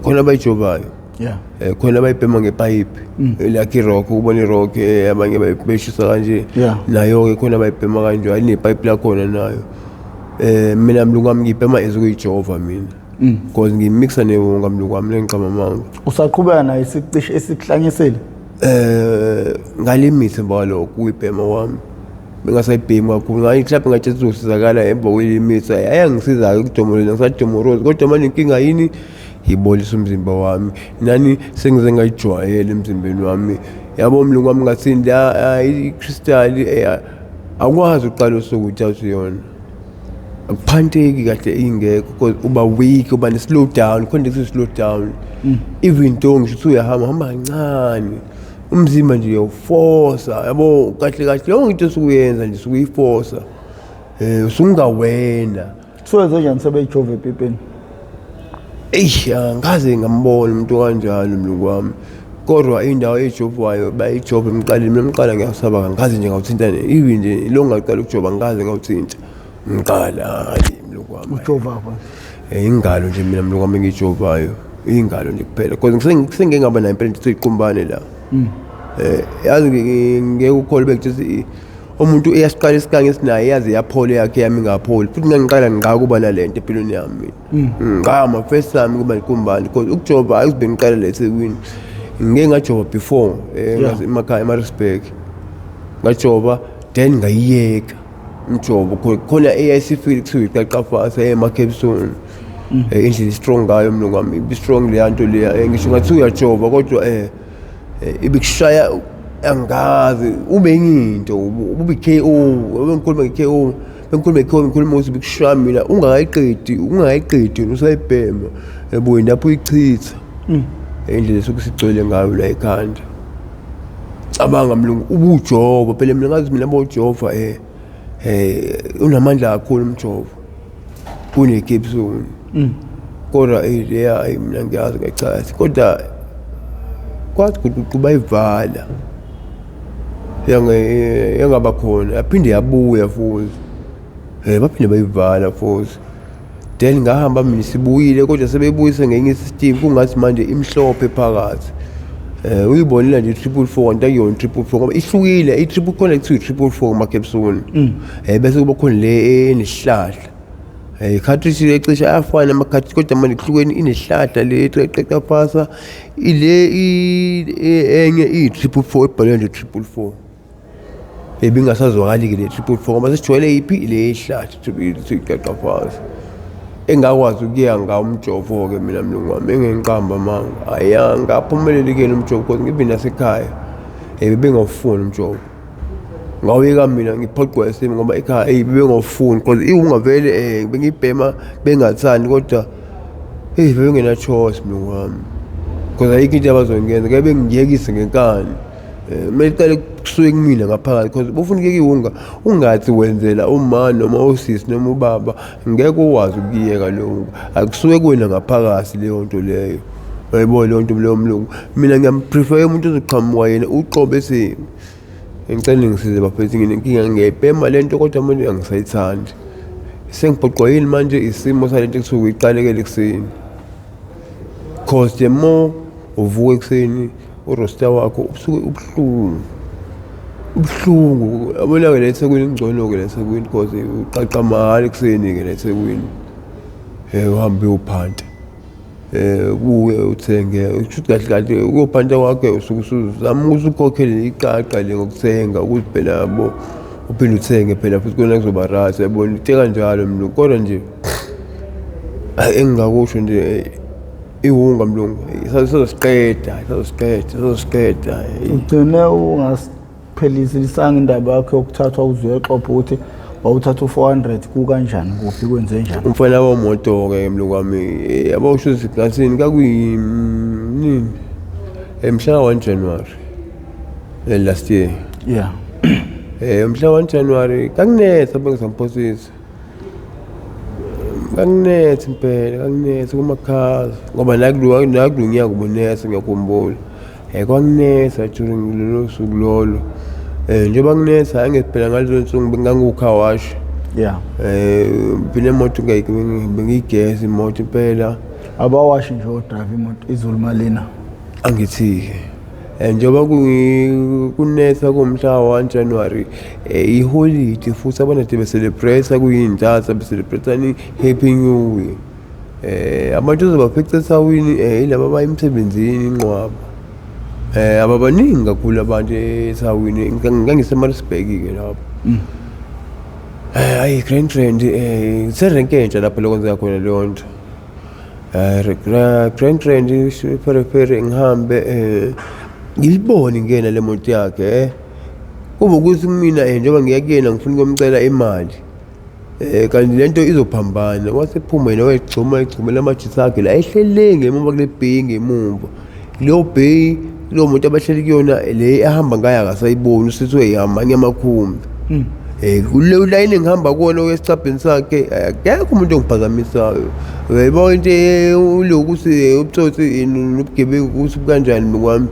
khona abayijovayo. Yeah. Khona abayibhema ngepayipi. Like i-rock, ubona i-rock, abanye bayishisa kanje. Nayo ke khona abayibhema kanje, ayinepayipi lakhona nayo. Mina mlungu wami ngibhema ezokuyijova mina. Because ngimixa newonga mlungu wami lengicama manga. Usaqhubeka nayo isicishe esikuhlanyisile? Ngalimithi emva kwalokho kuyibhema kwami. Bengasayibhemi kakhulu. Ngayi mhlawumbe ngathi sizosizakala emva kwelimithi. Ayangisiza-ke ukudomoloza, ngisadomoroza. Kodwa manje inkinga yini? Ibolisa umzimba wami. Nani sengize ngayijwayela emzimbeni wami. Yabo mlungu wami ngathini la i-crystal akwazi uqala usuku uthathe yona. Akuphanteki kahle ingekho because uba weak, uba ne slow down, khona nje slow down. Even though ngisho uthi uyahamba hamba kancane. Umzimba nje uyawuforsa, yabo kahle kahle yonke into osukuyenza nje usukuyiforsa. Usungawena. Suwenze njani sebeyijova epipeni? Eish, angaze ngambona umuntu kanjalo mlungu wami. Kodwa indawo ejovwayo bayijova emqaleni, mina umqala ngiyawusaba, angaze nje ngawuthinta even nje lo ngaqala ukujova angaze ngawuthinta. Umqala hayi mlungu wami. Ujova pha. Ingalo nje mina mlungu wami ngijovayo. Ingalo nje kuphela because sengike ngaba nayo impela nje iqumbane la. Yazi ngeke ukholwe bekuthi umuntu uyasiqala isikange esinaye yazi yaphola yakhe yami ingapholi. Futhi ngangiqala ngiqala kuba nalento empilweni yami mina. Ngama first time kuba nikumbane because ukujova ayuzibe ngiqala le eThekwini. Ngike ngajova before emakhaya eMaritzburg. Ngajova then ngayiyeka umjovo khona eyayisifile kuthiwa iqaqafasa emaCapestone. Indlela strong ngayo mlungu wami, ibi strong le nto leya. Ngisho ngathi uyajova kodwa ibikushaya angazi ube enye into, ube KO, bengikhuluma nge-KO, bengikhuluma nge-KO, ngikhuluma ukuthi bikushaya mina ungakayiqedi usayibhema yabo lapho uyichitha. Indlela esuke sigcwele ngayo la ekhanda. Cabanga mlungu ubujova phela mina ngazi mina bojova unamandla kakhulu umjovo kune-Capstone. Kodwa leya mina ngiyazi ngachaza kodwa kwathi ukuthi bayivala yangaba khona yaphinde yabuya futhi. Baphinde bayivala futhi. Then ngahamba mina sibuyile kodwa sebebuyise ngenye i-system kungathi manje imhlophe phakathi. Uyibonile nje 444 kanti akuyona 444 ngoba ihlukile i-triple khona kuthiwa i-444 kuma-Capstone. Bese kuba khona le enesihlahla. I-cartridge ecishe ayafana ama-cartridge kodwa manje kuhlukene inesihlahla le eqeqafasa ile enye iyi-444 ebhalwe nje 444. Ebingasazwakali-ke le 444 ngoba sesijwayele yiphi le ihlahla iqeqafasa. Engakwazi ukuya ngawo umjovo-ke mina mlungu wami engengiqamba amanga. Ayangaphumeleli-ke lo mjovo because ngibe nasekhaya. Bebengawufuni umjovo. Ngawuyeka mina ngiphoqwa isimo ngoba ekhaya eyi bebengawufuni because iwunga vele bengiyibhema bengathandi kodwa eyi bebengena-choice mlungu wami because ayikho into abazongenza ngeke bengiyekise ngenkani. Kumele kuqale kusuke kumina ngaphakathi because bufuna ukuyeka iwunga ungathi wenzela uma noma usisi noma ubaba, ngeke uwazi ukuyeka leyo wunga, akusuke kuwena ngaphakathi leyo nto leyo. Uyayibona leyo nto leyo mlungu? Mina ngiyamprefer umuntu ozoqhamuka yena uqobo ethi ngicela ningisize bafethu, nginenkinga ngiyayibhema le nto kodwa manje angisayithandi. Sengiphoqwa yini manje isimo salento ekuthiwa uyiqalekele ekuseni. Cause the more uvuka ekuseni urosta wakho usuke ubuhlungu. Ubuhlungu, yabona-ke la eThekwini kungcono-ke la eThekwini cause uqaqa mahhala ekuseni-ke la eThekwini. Uhambe uyophanta. Ubuye uthenge, kushuthi kahle kahle ukuyophanta kwakho usuke usuzama ukuthi ukhokhele iqaqa le ngokuthenga ukuthi phela yabo uphinde uthenge phela futhi kona kuzoba right yabona into ekanjalo mlungu. Kodwa nje hhayi engingakusho nje iwunga mlungu isazosiqeda, isazosiqeda, isazosiqeda. Ugcine ungasiphelisilisanga indaba yakho yokuthathwa uze uyoxoxa ukuthi wawuthatha u-400 kukanjani, kuphi, kwenze njani? Umfana wemoto-ke mlungu wami, yabo usho ukuthi ngathini kakuyinini mhla ka-1 January last year. Mhla 1 January kakunetha bengisamphosisa. Kakunetha impela, kakunetha kumakhaza ngoba nakulo nyaka ubunetha ngiyakhumbula. Kwakunetha during lolo suku lolo. Njengoba kunetha angithi phela ngalezo nsuku ngangiwu-car wash. Phela imoto bengiyigeza imoto impela. Abawashi nje odrayiva imoto izulu malina. Angithi-ke njengoba kunetha kuwumhla ka-1 January, iholidi futhi abantu kade be-celebrate kuyintatha be-celebrate Happy New Year. Abantu ozobafica ethawini yilaba abaya emsebenzini inqwaba. Ababaningi kakhulu abantu ethawini, ngangise-Maritzburg-ke lapho. Hhayi Grand Rand kuserenki entsha lapho la kwenzeka khona leyo nto. Grand Rand pherephere ngihambe ngilibone ngena le moto yakhe kube ukuthi mina njengoba ngiya kuyena ngifuna ukumcela imali kanti lento izophambana. Wasephuma yena wayegxuma egxumela amajitha akhe la ehlele ngemuva kule bheyi ngemumva. Leyo bheyi leyo moto abahleli kuyona le ahamba ngayo akasayiboni usithi uyamanye amakhumbi. Kule layini engihamba kuwona esicabheni sakhe akekho umuntu ongiphazamisayo. Uyayibona into lokuthi ubutsotsi nobugebengu ukuthi bukanjani mkwami.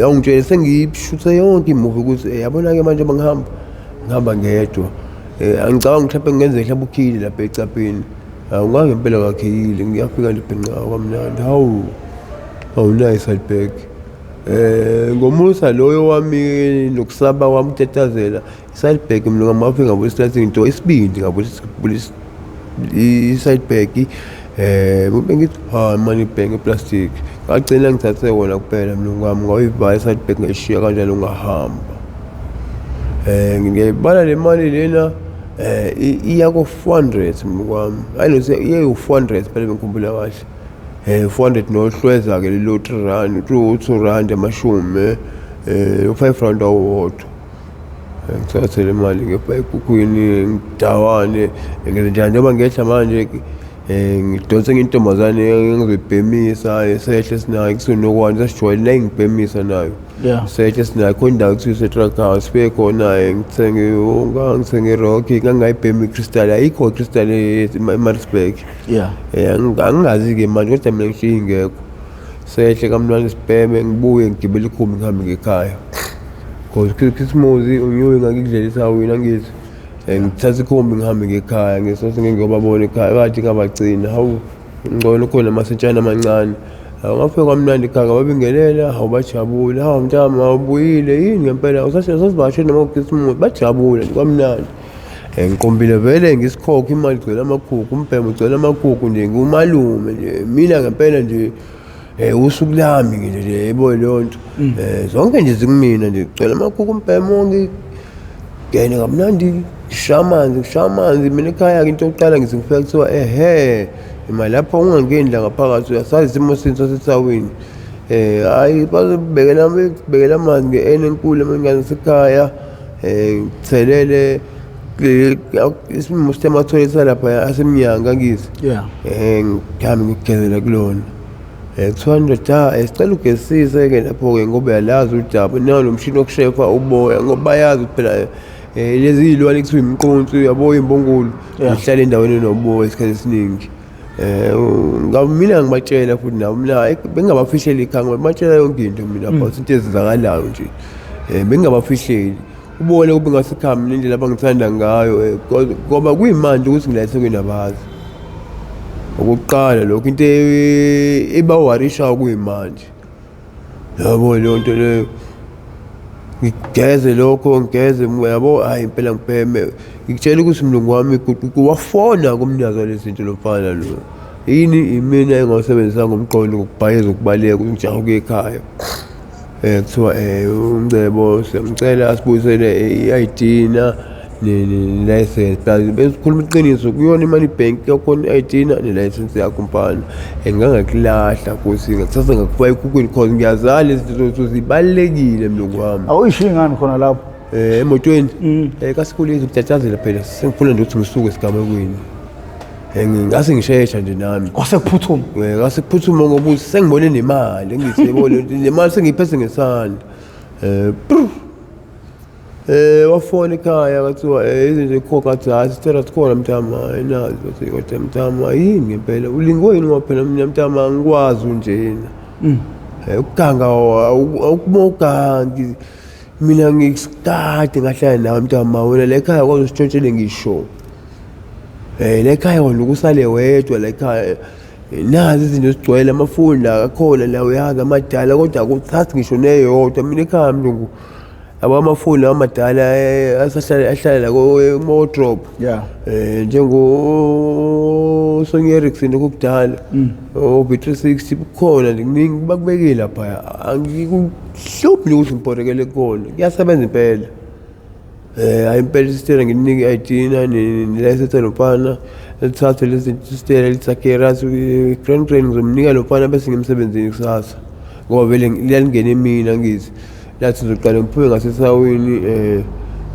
Awungitshele sengiyishuthe yonke imuvi ukuthi yabona-ke manje uma ngihamba ngihamba ngedwa. Angicabangi mhlawumbe kungenzeka mhlawumbe ukhile lapha ecabheni. Hawu ngempela kakhiyile ngiyafika nje bhenqa kwamnandi. Hawu, hawu nayi side bag. Ngomusa loyo wami nokusaba kwami ukutatazela i-side bag mina ngafika ngabona into isibindi ngabona i-side bag bengithi ha money bank eplastic. Ngagcina ngithathe wona kuphela mlungu wami ngayivala i-side bag ngayishiya kanjalo ngahamba. Ngiyayibala le mali lena iya ko-400 mlungu wami. Hayi no iye u-400 phela bengikhumbula kahle. 400 nohlweza-ke lelo 3 rand, 2 rand amashumi u-5 rand awuwodwa. Ngithathe le mali ngiyobheka ekhukhwini ngidawane ngenze njani njengoba ngehla manje ngidonse enye intombazane engizoyibhemisa sehle sinayo kuthiwa nokwani sasijwayele nayo ngibhemisa nayo. Sehle sinayo khona indawo kuthiwa ise-truck house sifike khona ngithenge ngithenge i-rock ngangingayibhemi i-crystal, ayikho i-crystal e-Maritzburg. Angingazi-ke manje kodwa mina ngishiye ingekho. Sehle kamnandi sibheme ngibuye ngigibele ikhumbi ngihambe ngekhaya. Cause Khisimusi unyuke ngakudlela ethawini angithi. Ngithathe ikhumbi ngihambe ngekhaya ngisothi ngeke ngiyobabona ekhaya kade ngabagcina. Hawu ngcono khona amasentshana amancane. Hawu ngafika kwamnandi ekhaya ngababingelela, hawu bajabule. Hawu mntama awubuyile yini ngempela usasivakashele noma uKhisimusi bajabule nje kwamnandi. Ngiqumbile vele ngisikhokhe imali igcwele amakhukhu, umbhemo ugcwele amakhukhu nje ngiwumalume nje mina ngempela nje usuku lami nje nje yebo leyo nto. Zonke nje zikumina nje kugcwele amakhukhu umbhemo ngene kamnandi ngishaya amanzi ngishaya amanzi mina ekhaya-ke into yokuqala ngithi ngifika kuthiwa ehhe ima lapho ungangeni la ngaphakathi uyasazi isimo sethu sasethawini. Hayi bazobhekela bhekela amanzi nge-ene enkulu amangane asekhaya ngithelele isimo sithe salapha asemnyango angithi. Yeah. Ngihambe ngigezela kulona. Kuthiwa ndoda sicela ugezisise-ke lapho-ke ngoba uyalazi udaba nalo mshini wokushefa uboya ngoba bayazi ukuthi phela lezi iy'lwane kuthiwa imiqonsi uyabo imbongolo ihlala endaweni enoboya isikhathi esiningi. Mina ngibatshela futhi nabo mina bengingabafihleli ikhaya ngoba batshela yonke into mina about into ezenzakalayo nje. Bengingabafihleli. Ubone kube ngasekhaya mina indlela abangithanda ngayo ngoba kuyimanje ukuthi ngila eThekwini abazi. Okokuqala lokho into ebawarishayo kuyimanje. Yabo leyo nto leyo. Ngigeze lokho ngigeze yabo hayi impela ngibheme. Ngikutshela ukuthi mlungu wami wafona kumnikazi walezi zinto lo mfana lo. Yini imina engawusebenzisa ngomqondo ngokubhayeza ukubaleka ukuthi ngijahe ukuya ekhaya. Kuthiwa uNgcebo siyamcela asibuyisele i-ID na ne-license. Plus besikhuluma iqiniso kuyona i-Money Bank yakhona i-ID na ne-license yakho mfana. Ngangakulahla Nkosi ngakuthatha ngakufaka ekhukhwini cause ngiyazala lezi zinto zibalulekile mlungu wami. Awuyishiyi ngani khona lapho? Emotweni kasikhulile ukutatazela phela sengifuna nje ukuthi ngisuke esigamekweni. Ngase ngishesha nje nami. Kwase kuphuthuma. Ngase kuphuthuma ngoba sengibone nemali ngithi yebo le mali sengiyiphethe ngesandla. Wafona ekhaya kwathiwa izinto zikhokha athi hhayi sithela sikhona mntama ayinazo bathi kodwa mntama yini ngempela ulingwe yini ngoba phela mina mntama angikwazi unjena. Ukuganga awukuma ugangi mina ngisikade ngahlala nawe mntama wena la ekhaya kwaze usitshontshele ngisho. La ekhaya wena ukusale wedwa la ekhaya. Nazi izinto zigcwele amafoni la akhona la uyazi amadala kodwa akuthathi ngisho neyodwa mina ekhaya mlungu. Abo amafoni lawa amadala asahlala ahlala la kuma-wardrobe. Yeah. Njengo Sony Ericsson okudala. O B360 kukhona nje kuningi bakubekile lapha. Angikuhluphi ukuthi ngibhorekele kukona. Kuyasebenza impela. Hayi impela isitela ngininike i-ID na ne-license lomfana. Lithathe lezi isitela lithakhe right grand grand ngizomnika lo mfana bese ngimsebenzini kusasa. Ngoba vele liyalingena emina ngithi. Lathi ngizoqala ngiphume ngasesawini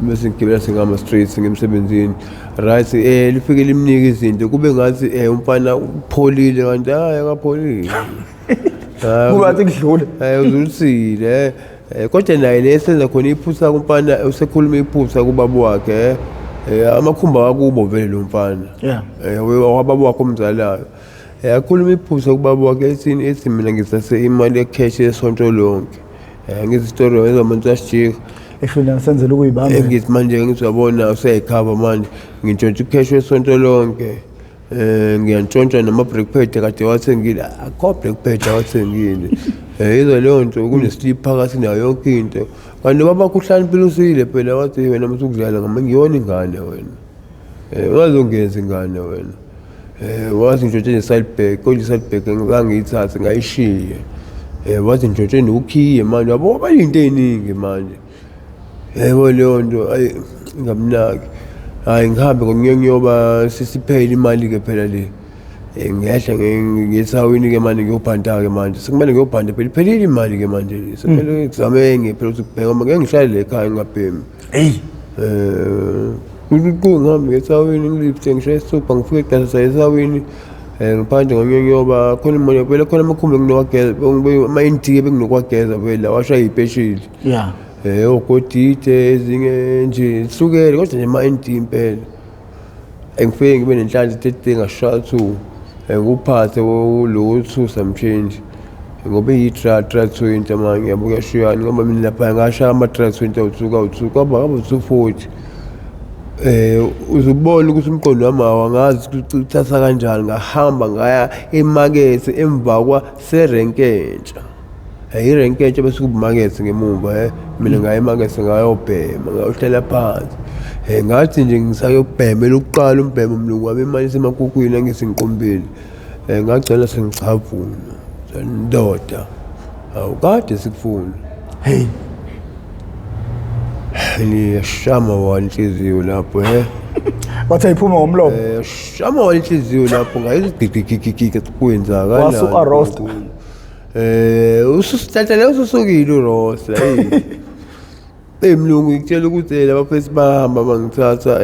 bese ngigibela sengihamba straight ngemsebenzini. Right lifike limnike izinto kube ngathi umfana upholile kanti hayi akapholile. Kuba ngathi kudlule. Uzulisile. Kodwa naye le senza khona iphutha kumfana usekhuluma iphutha kubaba wakhe amakhumba wakubo vele lo mfana. Yeah. Wababa wakhe omzalayo. Akhuluma iphutha kubaba wakhe ethini ethi mina ngithathe imali yecash yesonto lonke. Ngithi story wenza umuntu asijika. Eshona senzela ukuyibamba. Ngithi manje ngithi uyabona useyikhava manje ngintshontsha icash yesonto lonke. Ngiyantshontsha nama brake pad kade wathengile. Akho brake pad awathengile. Yizo leyo nto kune-slip phakathi nayo yonke into. Kanti baba kuhlaniphile usile phela wathi wena masukudlala ngama ngiyona ingane wena. Ungazongenza ingane wena. Wathi ngintshontshe ne-side bag, kodwa i-side bag angizange ngiyithathe ngayishiya. Wathi ngintshontshe nokhiye manje yabo bayinto ey'ningi manje. Yebo leyo nto ayi ngamnaki. Hayi ngihambe ngokunyonyoba sisiphele imali-ke phela le. Ngehla ngethawini-ke manje ngiyobhanta-ke manje. Sekumele ngiyobhanta phela iphelile imali-ke manje le. Sekumele ngizame enye phela ukuthi kubheka ngoba ngeke ngihlale la ekhaya ngingabhemi. Eyi. Kuthi ngihambe ngethawini ngilifte ngishaye isithupha ngifike eqasasa esawini. Ngiphandle ngonyonyoba khona imoto phela khona amakhumbi enginowageza ama-ND benginokwageza phela washaya iy'pesheli. Yeah. Ogodide ezinye nje zihlukene kodwa nje ama-ND impela. Engifike ngibe nenhlanhla tete ngashaya 2. Nguphathe lo 2 some change. Ngoba iyi-tra 20 manje yabo kuyashiyana ngoba mina lapha ngashaya ama-tra 20 awu-2 kawu-2 kwaba ngaba 240. Uzubona ukuthi umqondo wami awangazi ukuthi uthatha kanjani ngahamba ngaya emakethe emva kwaserenke entsha. Irenke entsha bese kuba imakethe ngemumva mina ngaya emakethe ngayobhema ngayohlala phansi. Ngathi nje ngisayobhema elokuqala umbhemo mlungu wami imali isemakhukhwini angithi ngiqumbile. Ngagcina sengichavuna. Ndoda. Awukade sikufuna. Hey. Niyashama wani inhliziyo lapho Wathi ayiphuma ngomlomo. Shama wani inhliziyo lapho ngayizigigigigigi kwenzakala. Wasu-arrest. Ususithathele ususukile uRosa. Hey. Hey mlungu, ngikutshela ukuthi labafesi bahamba bangithatha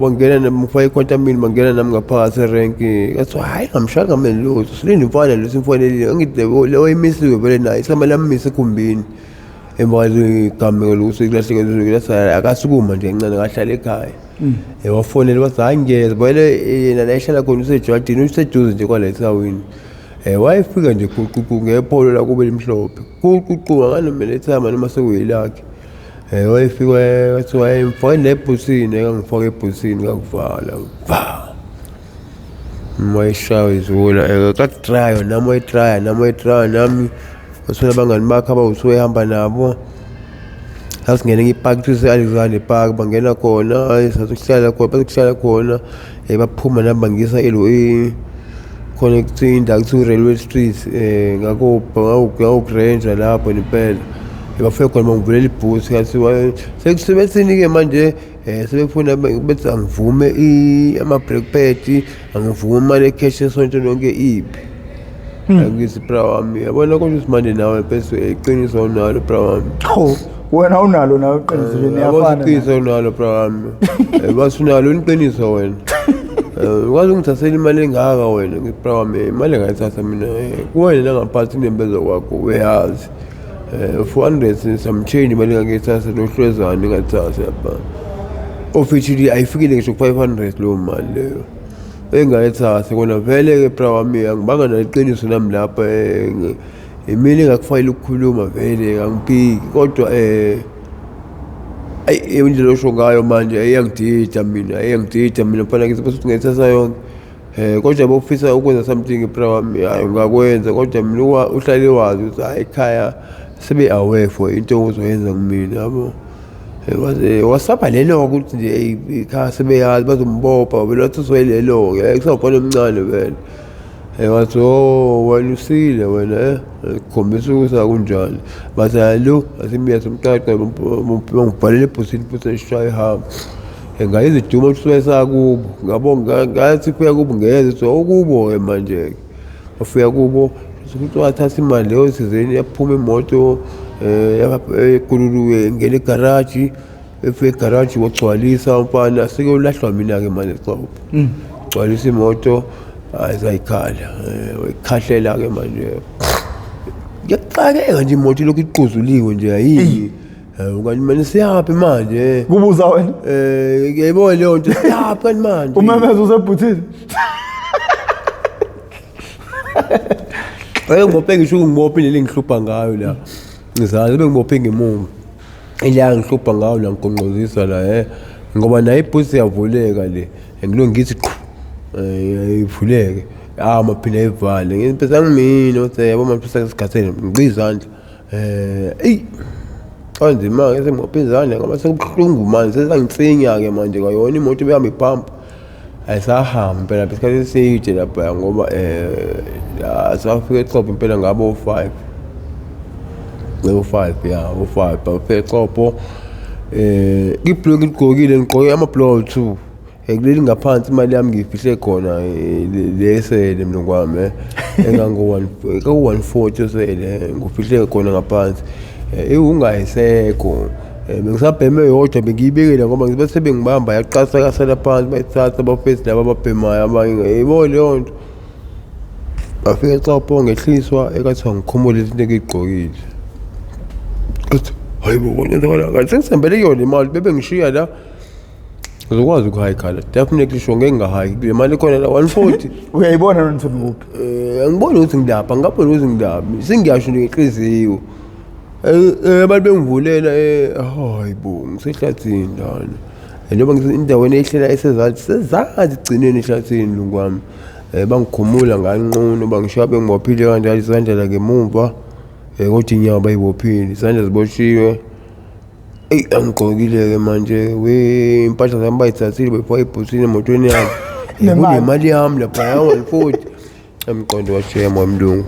bangena nami, ngifake ikhwantamini, bangena nami ngaphakathi erenki. Ngathiwa hhayi, ngamshaya ngameni lutho, silinde umfana lo simfonelile. Ngithi le wayimisiwe vele naye, samele ammise ekhumbini emva kwalegameko lokuthi kulahleke lathi akasukuma nje kancane, ngahlala ekhaya. Wafonela wathi hhayi ngiyeza vele, yena la ehlala khona usejwadini, useduze nje kwala ethawini. Wayefika nje guququ ngepholo lakubo elimhlophe, guququ anganomele ethama noma sekuyilakhe. Wayefika wathi wayemfake nebhusini, engangifaka ebhusini ngakuvala va. Wayeshaywa izula, kakutraywa nami, wayetraya nami, wayetraya nami. Wathola abangani bakhe abawuthi wayehamba nabo. Sasingena kwi-park, kuthiwa ise-Alexander Park, bangena khona, hhayi sathi ukuhlala khona, bathi kuhlala khona, baphuma nami bangisa khona kuthiwa indawo kuthiwa i-Railway Street, ngaku-Granger lapho nempela. Bafika khona bangivulela ibhuthi, ngathiwa sebethini-ke manje, sebefuna bethi angivume ama-brake pad, angivume imali e-cash esonto lonke iphi. Angithi bra wami, yabona kodwa ukuthi manje nawe bese iqiniso unalo bra wami. Hawu, wena unalo nawe iqiniso nje, niyafana. Iqiniso unalo bra wami. Bathi unalo iqiniso wena. Ukwazi ungithathela imali engaka wena, ngithi bra wami, imali engayithatha mina kuwena nangaphansi inembeza kwakho uyazi. 400 some change imali engangiyithatha nohlwezane engathatha lapha. Officially ayifikile ngisho ku-500 leyo mali leyo engayithatha kona vele-ke bra wami, angibanga naleqiniso nami lapha. Imina engakufayela ukukhuluma vele, angiphiki, kodwa ayi indlela osho ngayo manje iyangidida mina, iyangidida mina mfana ngithi bese ngiyithatha yonke. Kodwa bofisa ukwenza something bra wami, hayi ungakwenza, kodwa mina uhlale wazi ukuthi hayi ekhaya sebe aware for into ozoyenza kumina, yabo. Wasaba lelo ukuthi nje ekhaya sebeyazi bazombopha vele, wathi uzoyilelo-ke kusawumfana omncane vele. Wathi oh wena usile wena, kukhombisa ukuthi akunjani. Bathi hhayi lo asimbiya simqaqe, bangibhalela ebhusini futhi esishaya ihamba. Ngayizwa iduma ukuthi wayesakubo, ngabonga ngathi fika kubo ngeze ukuthi okubo-ke manje-ke. Wafika kubo ukuthi wathatha imali leyo thizeni, yaphuma imoto ekululuwe ingena egaraji, efika egaraji wagcwalisa umfana, sekuyolahlwa mina-ke manje Xobho. Gcwalisa imoto, hayi sayikhala, wayikhahlela-ke manje. Kuyaxakeka nje imoto ilokhu iquzuliwe nje ayimi. Kanti manje siyaphi manje? Kubuza wena. Ngiyayibona leyo nto, siyaphi kanti manje? Umemeza usebhuthini. Ngibophe ngisho ngibophe indlela engihlupha ngayo la. Ngizale bengibophe ngemuva. Indlela engihlupha ngayo la ngigonqozisa la ngoba nayo ibhuthi iyavuleka le. Ngilo ngithi qhu ivuleke. Ah maphinde ayivale. Ngithi angimina uthi yabo manje sesikhathele ngiqiza izandla. Eyi kanzima ke sengibophe izandla ngoba sekubuhlungu manje, sesangithinya-ke manje kwayona imoto ibihamba iphampa. Ayisahamba impela isikhathi eside lapha ngoba safika eXobho impela ngabo 5. Ngabo 5 ya, o5 bafika eXobho. Ibhulukwe ngigqokile, ngigqoke amabhulukwe awu-2. Kuleli ngaphansi imali yami ngiyifihle khona lesele mlungu wami, engango 140 osele ngifihle khona ngaphansi. Iwungayisekho. Bengisabheme yodwa bengiyibekela ngoba ngibe sebengibamba yaqasa kasela phansi, bayithatha abafesi laba ababhemayo abanye, yebo leyo nto. Bafika eXobho ngehliswa, ekathiwa ngikhumule izinto engiyigqokile. Athi hayi bo kwenzakala kanti sengisembele kuyona imali bebe ngishiya la. Ngizokwazi ukuhayikha la, definitely sure ngeke ngingahayiki kule mali khona la 140. Uyayibona noma ukuthi ngikuphi? Angiboni ukuthi ngilapha, ngingaboni ukuthi ngilapha. Sengiyasho nje ngenhliziyo. Abantu bengivulela, hayi bo ngisehlathini lana. Njengoba ngithi endaweni ehlela esezansi, sezansi egcineni ehlathini mlungu wami. Bangikhumula nganqunu, bangishiya bengibophile kanjalo izandla la ngemumva. Kodwa inyawo bayibophile, izandla ziboshiwe. Eyi angigqokile-ke manje, we impahla zami bayithathile bayifaka ebhusini emotweni yami. Kunemali yami laphaya 140. Emqondo wajema wemlungu.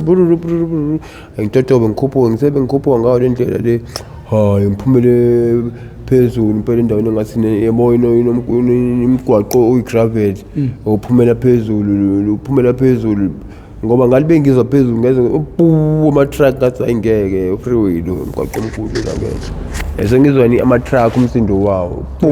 Bururu bururu bururu. Ngitotobe ngikhuphuke, ngisebe ngikhuphuka ngayo le ndlela le. Hayi ngiphumele Phezulu impela endaweni engathi yabo imigwaqo oyi-gravel uphumela phezulu, uphumela phezulu, ngoba ngathi bengizwa phezulu ngeze pu ama-truck, ngathi hayi ngeke, u-freeway lo, umgwaqo omkhulu la, ngeke. Sengizwa ni ama-truck, umsindo wawo pu.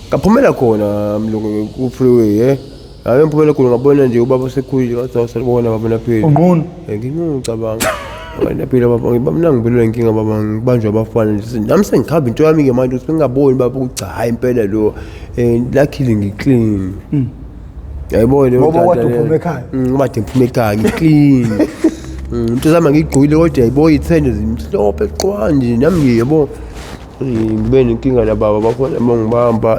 Ngaphumela khona mlungu ku-freeway, hayi, ngiphumela khona ngabona nje ubaba osekhulile, ngathi awusalibona baba naphila. Unqunu. Nginqunu ngicabanga naphila baba, ngiba mina ngibelwa inkinga baba, ngibanjwa abafana nje, nami sengikhamba into yami-ke manje ukuthi bengingaboni baba ukuthi hhayi impela lo luckily ngi-clean, yayibona leyo Ngoba nhlanhla kade leyo. uphuma ekhaya. Ngoba kade ngiphuma ekhaya ngi-clean. Into zami angiyigqokile kodwa yayibo iy'thende zimhlophe qwa nje, nami nje yabo ngibe nenkinga la baba, bafana bangibamba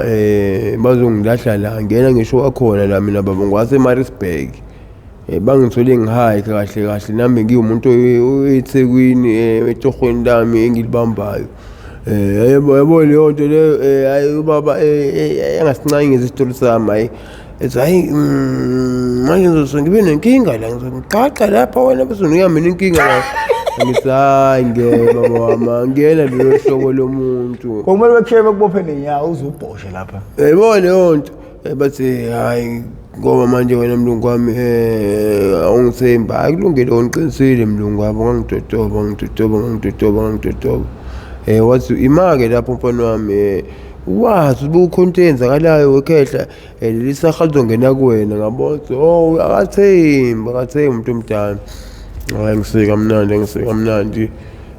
bazongilahla la, ngena ngisho wakhona la mina baba ngwase-Maritzburg. Bangithole ngi-high kahle kahle, nami ngiwumuntu eThekwini, etohweni lami engilibambayo. Yabo yabo leyo nto leyo, hayi ubaba engasincangi ngesitori sami, hayi ethi hayi, manje ngizose ngibe nenkinga la, ngizongiqaqa lapha wena bese unika mina inkinga la. Ngithi hayi ngeke baba wami, angiyena lelo hlobo lomuntu. Kwakumele bekushiye bekubophe nenyawo uze ubhoshe lapha. Yayibona leyo nto. Bathi hayi ngoba manje wena mlungu wami awungithembi, hayi kulungile, ungiqinisile mlungu wami, ngangidodoba ngidodoba ngangidodoba ngangidodoba. Wathi ima-ke lapho mfana wami, wazi ubukhona into eyenzakalayo wekhehla, leli saha lizongena kuwena, ngabona ukuthi oh akathembi, akathembi umuntu omdala. Hayi ngisike kamnandi, ngisike kamnandi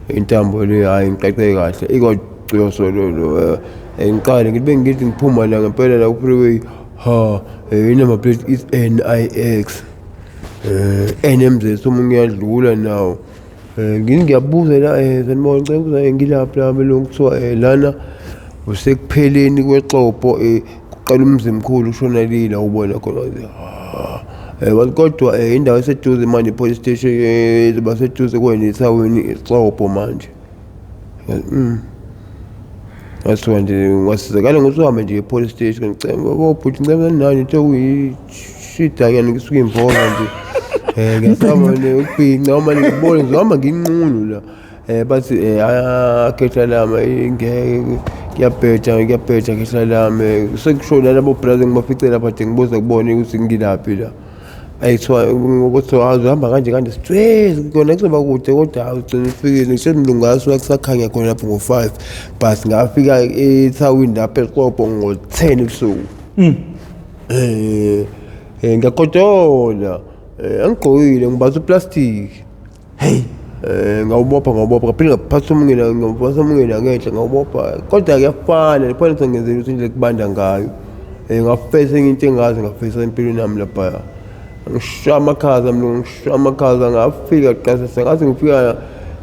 intambo le, hhayi ngiqeqe kahle ikwagciyoso lolo. Ngiqale ngithi bengithi ngiphuma la ngempela la ku-freeway, ha, i-number plate is NIX NMZ, omunye uyadlula nawo. Ngithi ngiyabuza la, sanibona, ngicela ukubuza, ngilaphi la belungu, kuthiwa lana usekupheleni kwexopo, kuqala uMzimkhulu ushona lila ubona khona. Wathi kodwa indawo eseduze manje i-police station izoba seduze kwena ethawini ixopo manje. Ngathiwa nje ngasizakala ngokuthi uhambe nje e-police station, ngicela bobhuti, ngicela nani into okuyishidanyana ngisuke imbola nje. Ngiyasaba nje ukubhinca uma ngibone ngizohamba nginqunu la. Bathi akhehla lami ngeke, kuyabheja kuyabheja khehla lami, sekushona labo brother ngibafice lapha nje ngibuza kubona ukuthi ngilaphi la. Ayithiwa kuthiwa uhamba kanje kanje straight kona kuzoba kude kodwa hawu ugcina ufikile, ngisho mlungu ngasuka kusakhanya khona lapho ngo-5 but ngafika ethawini lapha eXopo ngo-10 ebusuku. Ngiyagodola, angigqokile, ngibatha u-plastic. Hey. Ngawubopha ngawubopha ngaphinde ngaphatha omunye la, ngaphatha omunye la ngenhla ngawubopha, kodwa kuyafana liphona sengenzela ukuthi indlela kubanda ngayo. Ngafesa enye into engazi, ngafesa empilweni yami laphaya. Ngishaya amakhaza mlungu, ngishaya amakhaza ngafika qasasa, ngathi ngifika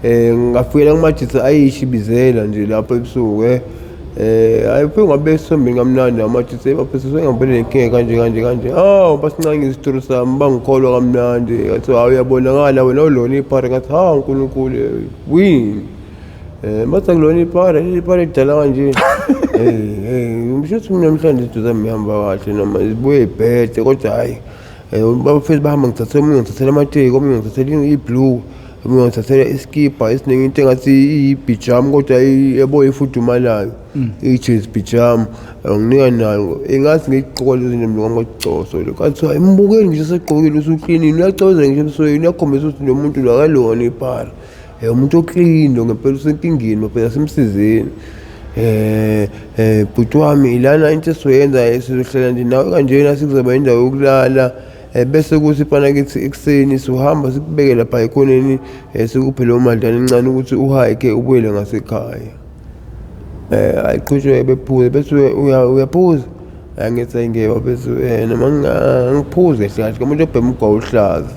ngafikela kumajitha ayishibizela nje lapho ebusuku. Hayi ufike ngabe esombeni kamnandi amajitha bafisa sengabona nenkinga kanje kanje kanje. Ah basincane isitori sami bangikholwa kamnandi, ngathi hawu uyabonakala wena ulona iphara, ngathi ha uNkulunkulu wini. Bathi akulona iphara, iphara elidala kanje. Ngisho ukuthi mina namhlanje izinto zami zihamba kahle noma zibuye ibhede kodwa hhayi. Bafethu bahamba ngithathe omunye ngithathela amateki, omunye ngithathela i-blue, omunye ngithathela iskibha esiningi into engathi iyibhijamu kodwa yabo ifudumalayo, ijezi bhijamu, nginika nayo. Ingathi ngiyigqoka lezi zinto mlungu wami kwacoso lo. Kwathiwa imbukeli ngisho esegqokile usuklinile, uyacweza ngisho ebusweni, uyakhombisa ukuthi lo muntu lo akalona iphara. Umuntu o-clean lo ngempela usenkingeni maphela simsizeni. Bhuti wami ilana into esizoyenza, sizohlela nje nawe kanjena, sikuzoba indawo yokulala, bese kuthi mfana kithi ekuseni sizohamba sikubeke lapha ekhoneni, sikuphe leyo madlana encane ukuthi uhayike ubuyele ngasekhaya. Ayiqhutshwe bephuze bese uyaphuza, angithi ayingeke bafethu, noma angiphuzi kahle kahle umuntu obhema ugwayi oluhlaza.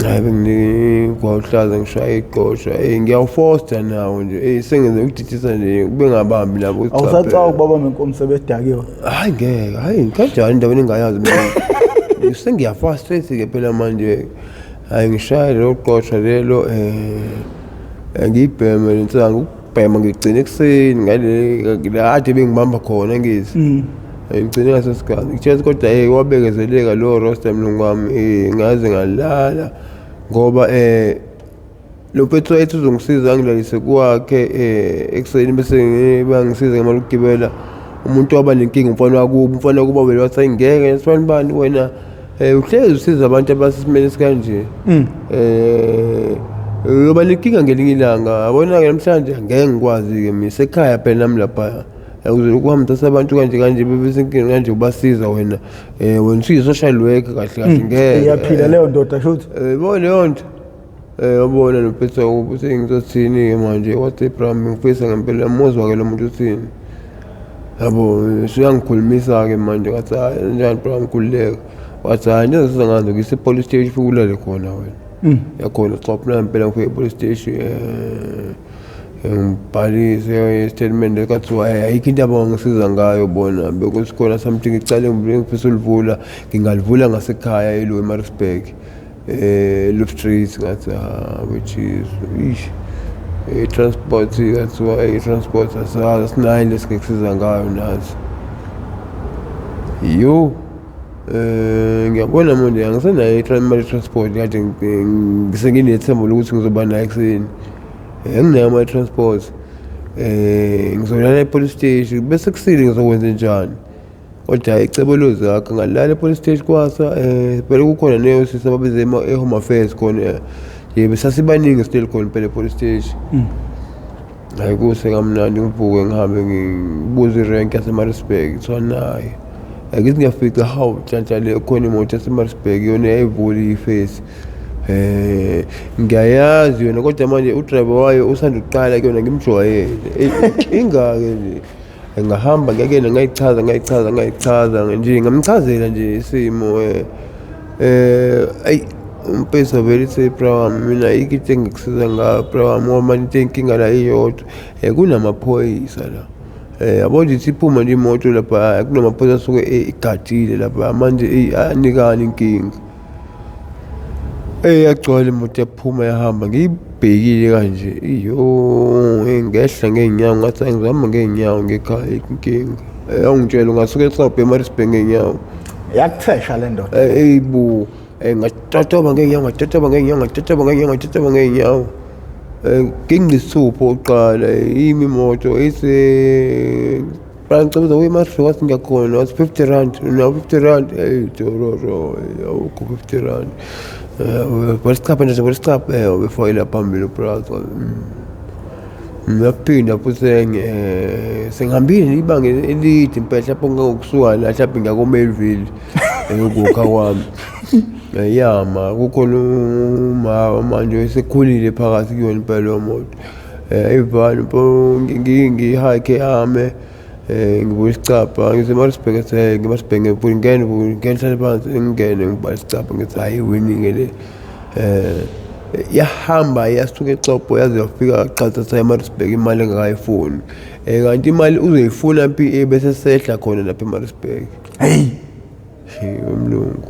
Hhayi benginika ugwayi oluhlaza ngishaya iqoshwa, ngiyawufosta nawo nje, sengenze ukudidisa nje kube ngabambi nabo ukuthi cha Awusacabanga phela. ukubaba nenkomo sebedakiwe? Hhayi ngeke, hhayi kanjani endaweni engingayazi mina. Sengiyafa straight-ke phela manje. Hhayi ngishaya lelo qoshwa lelo, ngiyibheme le nsangu, ukubhema ngigcine ekuseni ngale la kade bengibamba khona ngithi. Ngigcine ngaso sikhathi. Ngitshela ukuthi kodwa wabekezeleka lowo roster mlungu wami, ngaze ngalala ngoba Lo mfethu wayethi uzongisiza angilalise kwakhe ekuseni bese bangisiza ngemali yokugibela. Umuntu waba nenkinga umfana wakubo, umfana wakubo wavele wathi ayi ngeke sibani bani wena uhlezi usiza abantu abasesimeni esikanje. Uyoba nenkinga ngelinye ilanga, yabona-ke namhlanje angeke ngikwazi-ke mina isekhaya phela nami laphaya. Uzolokhu uhamba uthatha abantu kanje kanje bebesenkingeni kanje ubasiza wena. Wena usuyi-social worker kahle kahle ngeke. Iyaphila leyo ndoda shuthi. Yabo leyo nto. Yabona lo mfethu wakubo sengizothini-ke manje wathi Bram ngifisa ngempela muzwa-ke lo muntu uthini. Yabo usuyangikhulumisa-ke manje ngathi hhayi njani Bram khululeka. Wathi hhayi into engisiza ngazo ngise police station ufike ulale khona wena. Yakhona cha phela ngempela ngifike e-police station ngibhalise i-statement kwathiwa ayikho into abangangisiza ngayo bona bekusikhona something icala engifisa ulivula ngingalivula ngasekhaya elo eMaritzburg. Loop Street ngathi which is ish i-transport kathiwa i-transport asazi asinayo into esingekusiza ngayo nathi. Yo ngiyabona manje angisenayo imali ye-transport kade ngisenginethemba lokuthi ngizoba nayo ekuseni. Anginayo imali ye-transport ngizolala e-police station bese kusile ngizokwenzenjani? Kodwa icebo lozakhe ngalala e-police station kwasa phela kukhona neyosisi ababize e-home affairs khona yebo sasibaningi still khona phela e-police station. Hhayi kuse kamnandi ngivuke ngihambe ngibuze irenki yaseMaritzburg kuthiwa nayi. Angithi ngiyafica hawu nhlanhla le khona imoto yaseMaritzburg yona yayivula ifesi. Ngiyayazi yona kodwa manje u-driver wayo usanda kuqala kuyona ngimjwayele. Inkinga-ke nje ngahamba ngiyakuyena ngayichaza ngayichaza ngayichaza nje ngamchazela nje isimo ayi umpesa vele ithe bra wami mina ayikho into engikusiza ngayo bra wami ngoba manje into eyinkinga la iyodwa kunamaphoyisa la. Yabo nje ithi iphuma nje imoto lapha kunamaphoyisa asuke igadile lapha manje eyi ayanikana inkinga. Yagcwala imoto yaphuma yahamba ngiyibhekile kanje iyo ngehla ngey'nyawo ngathi hhayi ngizohamba ngey'nyawo ngekhaya ayikho inkinga. Awungitshele ungasuka eXobho eMaritzburg ngey'nyawo. Yakuthesha le ndoda. Eyi bo ngatotoba ngey'nyawo ngatotoba ngey'nyawo ngatotoba ngey'nyawo ngatotoba ngey'nyawo. Ngingisithupha okokuqala imi imoto ithi ngicela uye eMaritzburg wathi ngiyakhona wathi 50 rand unawo 50 rand eyi tororo awukho 50 rand. Bhala isicabha nje bhala isicabha wefakela phambili ubrazo. Ngiyaphinda futhi enye sengihambile ibanga elide impela mhlawumbe ngangokusuka la mhlawumbe ngiya ko-Melville ukukha kwami. Yama kukhona umama manje esekhulile phakathi kuyona impela leyo moto. Ivani ngiyi-hike ame ngibuka isicabha ngithi eMaritzburg ethi hhe ngiMaritzburg ngene ngene hlale phansi ngingene ngibhale isicabha ngithi hhayi iwinile le. Yahamba yasuka eXobho yaze yafika qathatha eMaritzburg imali engakayifuni. Kanti imali uzoyifuna phi bese sehla khona lapha eMaritzburg. Hey. Umlungu.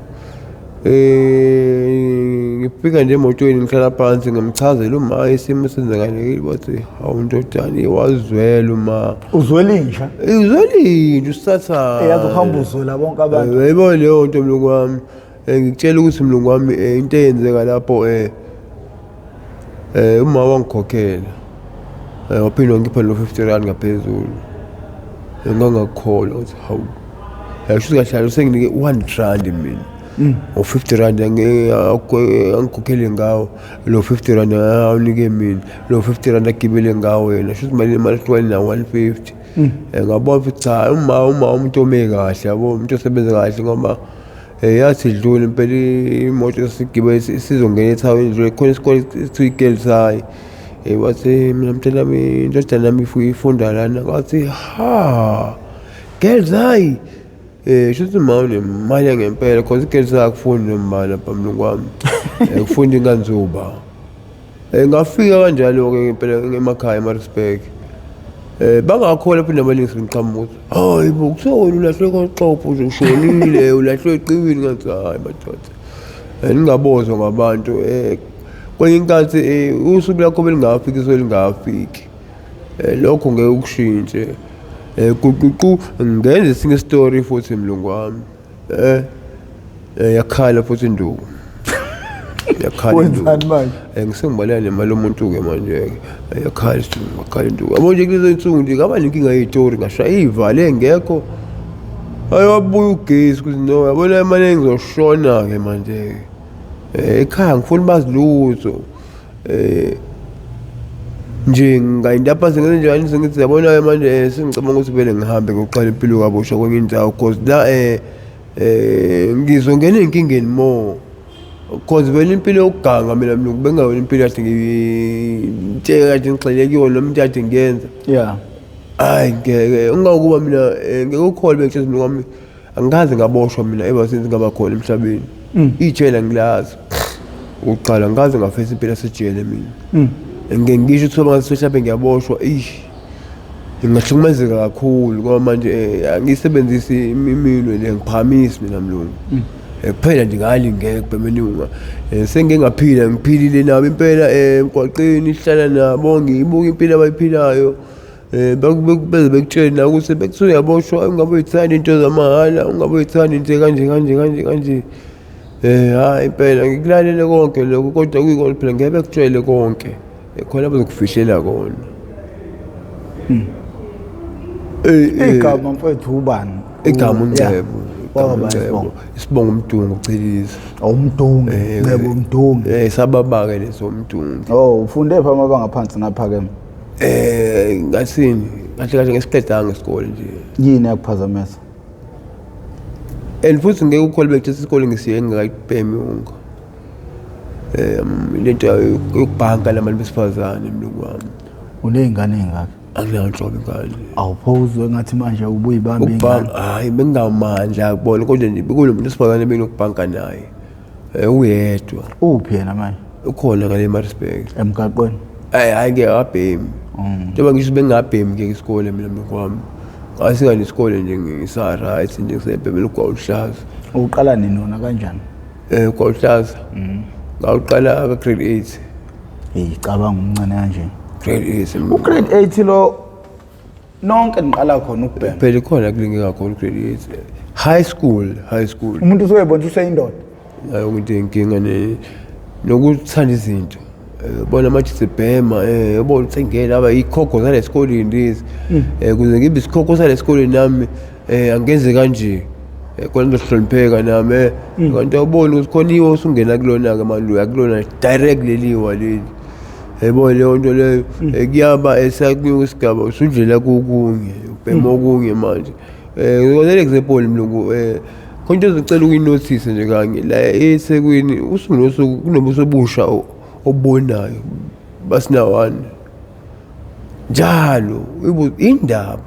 Ngifika nje emotweni ngihlala phansi ngimchazela uma isimo esenzakalile wathi hawu ndodana wazwela uma. Uzwela inja? Uzwela inja usathane. Yazi uhamba uzwela bonke abantu. Yayibona leyo nto mlungu wami. Ngikutshela ukuthi mlungu wami into eyenzeka lapho uma wangikhokhela waphinde wangipha lo 50 rand ngaphezulu. Ngangakukholwa ukuthi hawu. Yasho ukuthi kahle usenginike 1 rand mina. O 50 rand angikhokhele ngawo lo 50 rand awunike mina lo 50 rand agibele ngawo yena sho ukuthi imali imali ehlukane na 150. Ngabona ukuthi cha uma umuntu ome kahle yabo umuntu osebenza kahle ngoba yathi idlule impela imoto sigibele sizongena ethawini idlule khona isikole esithiwa i-Girls High. Wathi mina mntanami indodana yami ifunda lana ngathi ha Girls High. Sho ukuthi uma unemali yangempela cause i-Girls High akufundi noma lapha mlungu wami. Kufunda ingane zoba. Ngafika kanjalo-ke impela emakhaya eMaritzburg. Bangakholwa phinde abaningi sengiqhamuka ukuthi hayi bo kuthiwa wena ulahlwe kwaXobho nje ushonile ulahlwe eqiwini ngathi hayi madoda. Ningabozwa ngabantu kwenye inkathi usuku lakho belingafiki isuke lingafiki. Lokho ngeke ukushintshe. Guququ ngenze esinye isitori futhi mlungu wami. Yakhala futhi induku. Yakhala Wenzani induku. manje? Ngisengibaleka nemali yomuntu-ke manje-ke. Yakhala isidumbu, yakhala induku. Yabo nje kulezo nsuku nje ngaba nenkinga yey'tori, ngashaya iy'valo engekho. Hayi wabuya ugesi ukuthi no, yabona imali engizoshona-ke manje-ke. Ekhaya ngifuna bazi lutho. Nje ngayinto phansi ngenze njani sengithi yabona-ke manje sengicabanga ukuthi vele ngihambe ngiyoqala impilo kabusha kwenye indawo cause la ngizongena ey'nkingeni more. Cause vele impilo yokuganga mina mlungu bengingayona impilo kade ngitsheke kade ngigxile kuyona noma into kade ngiyenza. Hhayi ngeke, ungakuba mina ngeke ukholwe bengitshela mlungu wami angikaze ngaboshwa mina ever since ngaba khona emhlabeni. Ijele angilazi. Okokuqala angikaze ngafesa impilo yasejele mina. Ngike ngisho ukuthi ngathi mhlawumbe ngiyaboshwa, eish ngingahlukumezeka kakhulu ngoba manje angiyisebenzisi iminwe le, angiphakamisi mina mlungu. Kuphela nje ngalingeka ekubhemeni unga. Sengike ngaphila, ngiphilile nabo impela emgwaqeni, sihlala nabo, ngiyibuka impilo abayiphilayo. Beze bekutshele na ukuthi bekuthiwa uyaboshwa, ungabe uyithanda into zamahhala, ungabe uyithanda into kanje kanje kanje kanje. Hhayi impela ngikulalele konke lokho kodwa kuyikona phela ngeke bekutshele konke. Khona bazokufihlela kona. Igama mfowethu ubani? Igama uNgcebo. Igama Waba uNgcebo. isibongo. Isibongo uMdungu Chiliza. Awumdungi, Ngcebo Mdungi. Sababa-ke leso Mdungu. Oh, ufunde phi amabanga phansi naphakeme? Ngathini? Kahle kahle ngesiqedanga isikole nje. Yini yakuphazamisa? And futhi ngeke ukholwe bekuthatha isikole ngisiye ngingakayibhemi yonke. Lento yokubhanka labantu besifazane mlungu wami. Uney'ngane ey'ngaki? Anginayo nhlobo ingane. Awuphuze ngathi manje ubuyibamba ingane. Ukubhanka, hhayi bengingamandla kubona kodwa nje bekunomuntu wesifazane benginokubhanka naye. Uyedwa. Uphi yena manje? Ukhona ngale eMaritzburg. Emgaqweni? Hayi hayi ngeke akabhemi. Njengoba ngisho bengingabhemi ke isikole mina mlungu wami. Ngasika nje isikole nje ngisa-right nje ngisebhemela ugwayi oluhlaza. Uqala nini wona kanjani? Ugwayi oluhlaza. Ngawuqala ka grade 8. Hey, cabanga umncane kanje. Grade 8. U-grade 8 lo nonke niqala khona ukubhema. Phela ikhona kulinge kakhulu grade 8. High school, high school. Umuntu usuyebona useyindoda. Hayi ukuthi inkinga ne nokuthanda izinto. Bona manje sibhema yabo uthengela aba ikhokho zalesikoleni lezi. Kuze ngibe isikhokho salesikoleni nami angenze kanje. Khona ngizohlonipheka nami kanti awuboni ukuthi khona iwo usungena kulona ke manje uya kulona direct leliwa leli. Yebo leyo nto leyo kuyaba esakunyuka isigaba usudlela kokunye ubhema okunye manje. Ngizokwenza example mlungu khona into ezicela ukuyinothisa nje kanye la eThekwini usuku nosuku kunobuso obusha obubonayo basinawani njalo indaba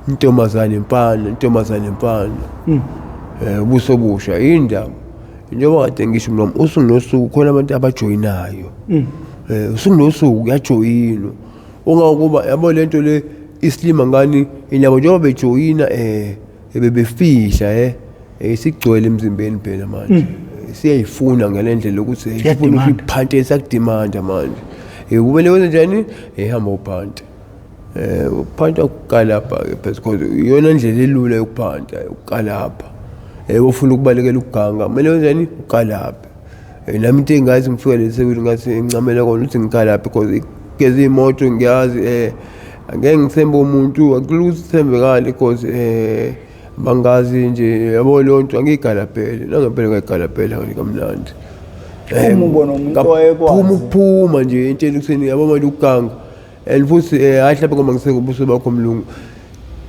intombazane mfana intombazane mfana ubuso obusha indaba njengoba kade ngisho mlomo usuku nosuku khona abantu abajoyinayo usuku nosuku kuyajoyinwa ungakuba yabo lento le isilima ngani inabo njengoba bejoyina bebefihla isigcwele emzimbeni phela manje siyayifuna ngale ndlela ukuthi ifuna ukuphante sakudemanda manje kumele wenze njani ehamba uphante uphanta ukukalapha ke because iyona ndlela elula yokuphanta ukukalapha ufuna ukubalekela ukuganga kumele wenze njani ukalaphe nami into engathi ngifika lesekwini ngathi ngincamela kona ukuthi ngikalaphe because geza imoto ngiyazi angeke ngithembe umuntu akulula ukuthi sithembekale because bangazi nje yabo leyo nto angiyigalabhele nangempela ngayigalabhela nje kamnandi. Uma ubona umuntu owayekwazi. Phuma ukuphuma nje entsheni kuseni yabo manje ukuganga. And futhi hayi mhlawumbe ngoba ngisengobuso bakho mlungu.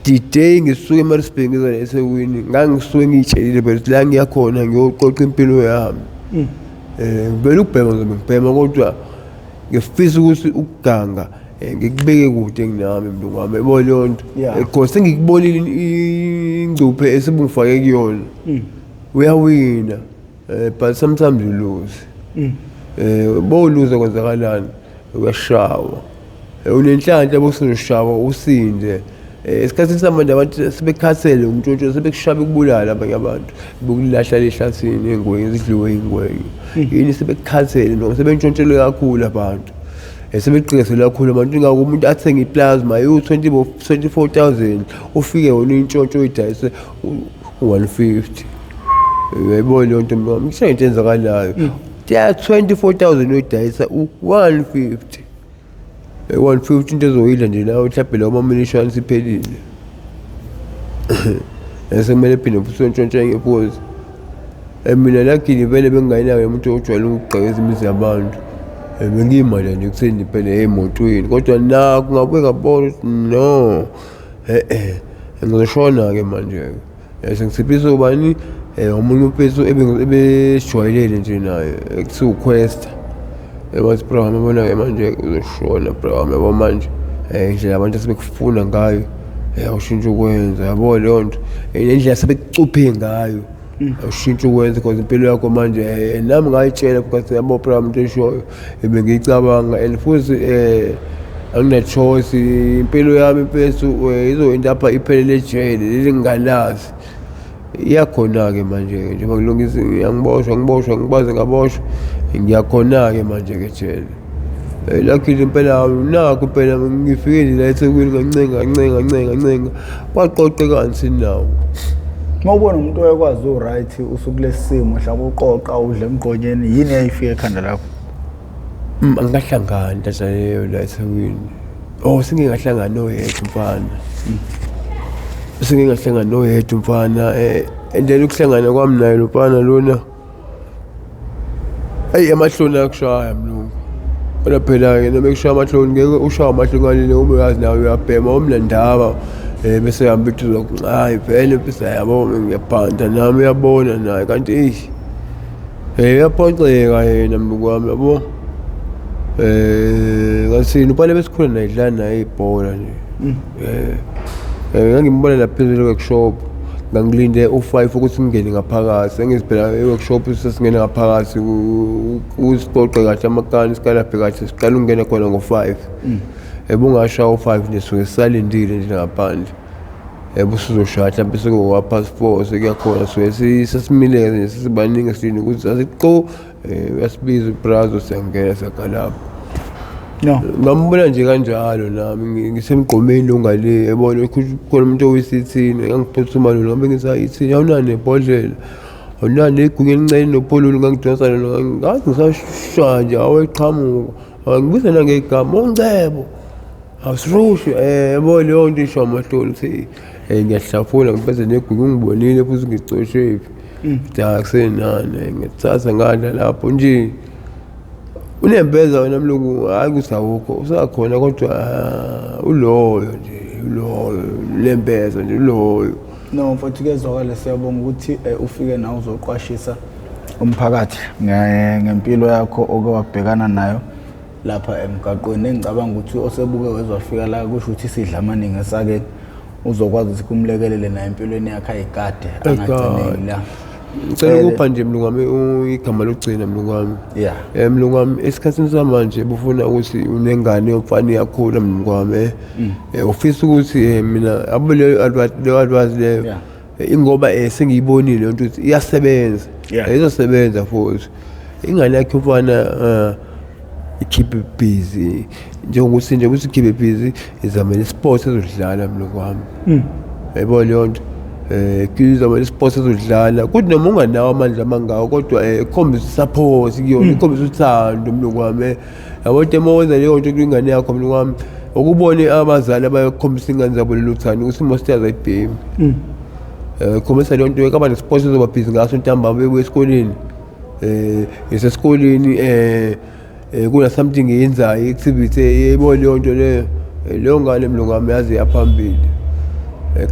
The day ngisuke eMaritzburg ngiza la eThekwini ngangisuke ngiyitshelile phela ukuthi la ngiyakhona ngiyoqoqa impilo yami. Ngivele ukubhema ngizobe ngibhema kodwa ngifisa ukuthi ukuganga ngikubeke kude nginami mlungu wami yabo leyo nto. Because sengikubonile ingcuphe esebungifake kuyona. Uyawina but sometimes you lose. Bowuluza kwenzakalani uyashawa. Unenhlanhla bosuzoshawa usinde. Esikhathini samanje abantu sebekhathele umntshontsho sebekushaya bekubulala abanye abantu bekulahla lehlathini engwenye zidliwe ingwenye. Yini sebekhathele noma sebentshontshelwe kakhulu abantu. Sebeqikezelwe kakhulu abantu ingakho umuntu athenge iplasma ewu 24,000 ufike wona intshontsho uyidayise u-150. Uyayibona leyo nto mama ngisho into enzakalayo. 24,000 uyidayisa u-150. 150 into ezoyidla nje nawe mhlawumbe lawo maminishane siphelile. Ese kumele phinde futhi uyontshontsha enye futhi. Mina luckily vele bengingayinayo umuntu ojwayele ukugqekeza imizi yabantu. Bengiyimali nje ekutheni phela ey'motweni kodwa nakho ngabuye ngabona ukuthi no e-e ngizoshona-ke manje-ke. Sengisiphisa ubani omunye umfethu ebesijwayelele nje naye ekuthiwa uQuesta. Wathi bra wami yabona-ke manje uzoshona bra wami yabo manje indlela abantu asebekufuna ngayo awushintshe ukwenza yabo leyo nto nendlela asebekucuphe ngayo awushintshe ukwenza because impilo yakho manje nami ngayitshela because yabo bra wami into eshoyo bengiyicabanga and futhi angina-choice impilo yami mfethu izo-end up iphelele ejele leli ngingalazi. Iyakhona-ke manje-ke njengoba ngilungisa ngiyaboshwa ngiboshwa ngibaze ngaboshwa ngiyakhona-ke manje-ke ejele. Luckily impela nakho impela ngifike nje la eThekwini ngancenga ngancenga ngancenga ngancenga kwaqoqeka until now. Uma ubona umuntu oyekwazi u-right usukulesi simo mhlawumbe uqoqa udla emgqonyeni yini eyayifika ekhanda lakho? Angikahlangani tata leyo la eThekwini. Oh sengike ngahlangana noyedwa umfana. Sengike ngahlangana noyedwa umfana and then ukuhlangana kwami naye lo mfana lona eyi amahloni ayakushaya mlungu. Kodwa phela-ke noma ekushaya amahloni ngeke ushawe amahloni ngalile ube uyazi nawe uyabhema umnandaba bese uhamba uthi hayi vele mfisa yabo ngiyabhanda nami uyabona naye kanti eish uyaphoxeka yena mlungu wami yabo. Ngasini ubale besikhula naye dlala naye ibhola nje. Ngangimbona lapha phezulu e-workshop ngangilinde u-5 ukuthi ngingene ngaphakathi. Angithi phela e-workshop sesingena ngaphakathi usiqoqe kahle amakani sikalaphe kahle siqala ukungena khona ngo-5. Ebungashaya u-5 nje suke sisalindile nje ngaphandle. Usuzoshaya mhlawumbe sekuwu-half past 4 sekuyakhona suke sesimile nje sesibaningi silinde ukuthi asithi qo uyasibiza ubrazo siyangena siyagalapha. No. Ngambona nje kanjalo nami ngisemgqomeni ongale yabona khona umuntu owisithini ngangiphuthuma lona ngabe ngithi hayi ithini awunani nebhodlela awunani negunya elincane nophololo ngangidonsa lona ngathi ngisashaya nje aweqhamuka angibiza nangegama ongcebo awusirushi yabo leyo nto isho amahloni ukuthi ngiyahlafuna ngiphethe negunya ungibonile futhi ngicoshephi cha akusenani ngithatha ngadla lapho nje unembeza wena mlungu hayi ukuthi awukho usakhona kodwa uloyo nje uloyo unembeza nje uloyo. No mfowethu kuyezwakala siyabonga ukuthi ufike nawe uzoqwashisa umphakathi ngempilo yakho oke wabhekana nayo lapha emgaqweni. Engicabanga ukuthi osebuke wezwafika la kusho ukuthi sidla amaningi esakeni uzokwazi ukuthi kumlekelele naye empilweni yakhe ayigade angagcineki la. Ngicela ukupha nje mlungu wami igama lokugcina mlungu wami. Yeah. Mlungu wami esikhathini samanje bufuna ukuthi unengane yomfana iyakhula mlungu wami ufisa ukuthi mina abo leyo advice leyo advice leyo ingoba sengiyibonile lento ukuthi iyasebenza. Izosebenza futhi. Ingane yakhe umfana ikhiphe busy njengokuthi nje ukuthi ikhiphe busy izamele isport ezodlala mlungu wami. Yabo leyo nto. Izamele isport ezodlala kuthi noma unganawo amandla amangako kodwa ikhombisa support kuyona ikhombisa uthando mlungu wami. Yabo into uma wenza leyo nto kwingane yakho mlungu wami ukubone abazali abayokhombisa ingane zabo lelo thando ukuthi most ayibhemi. Khombisa leyo nto kaba nesport ezoba busy ngaso ntambama bebuya esikoleni. Isesikoleni kuna something eyenzayo activity yebo leyo nto leyo leyo ngane mlungu wami yazi yaphambili.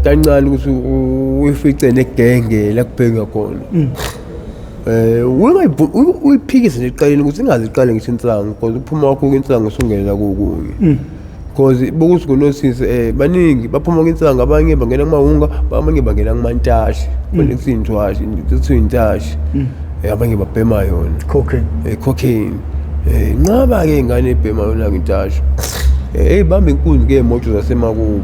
Kancane ukuthi uyifice negenge la kubheka khona. Uyiphikise nje ekuqaleni ukuthi ingaze iqale ngisho insangu because uphuma kwakho kwinsangu usungena kokunye. Because bokuthi kunosisi baningi baphuma kwinsangu abanye bangena kumawunga abanye bangena kumantashi khona kusiyintwashi kuthiwa intashi abanye babhema yona Cocaine. Cocaine. Nqaba ke ingane ebhema yona intashi. Eyibamba inkunzi ke imoto zasemakubo.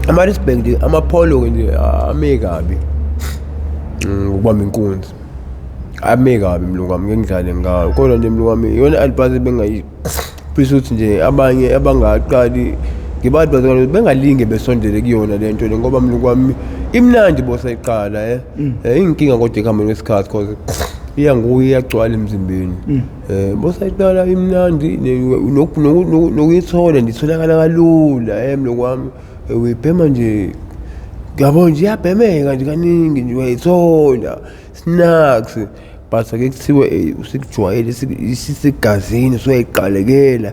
Ama-wristband nje amapholo nje ame kabi ukubamba inkunzi ame kabi mlungu wami ngeke ngidlale ngayo kodwa nje mlungu wami iyona advice ebengayifisa ukuthi nje abanye abangaqali. Ngibathi bazalwane bengalinge besondele kuyona le nto le ngoba mlungu wami imnandi bosayiqala eh. Inkinga kodwa ekuhambeni kwesikhathi cause iya nguye iyagcwala emzimbeni. Bosayiqala imnandi nokuyithola nditholakala kalula mlungu wami. Uyibhema nje yabo nje iyabhemeka nje kaningi nje uyayithola snacks but ake kuthiwe usikujwayele isisegazini usuyayiqalekela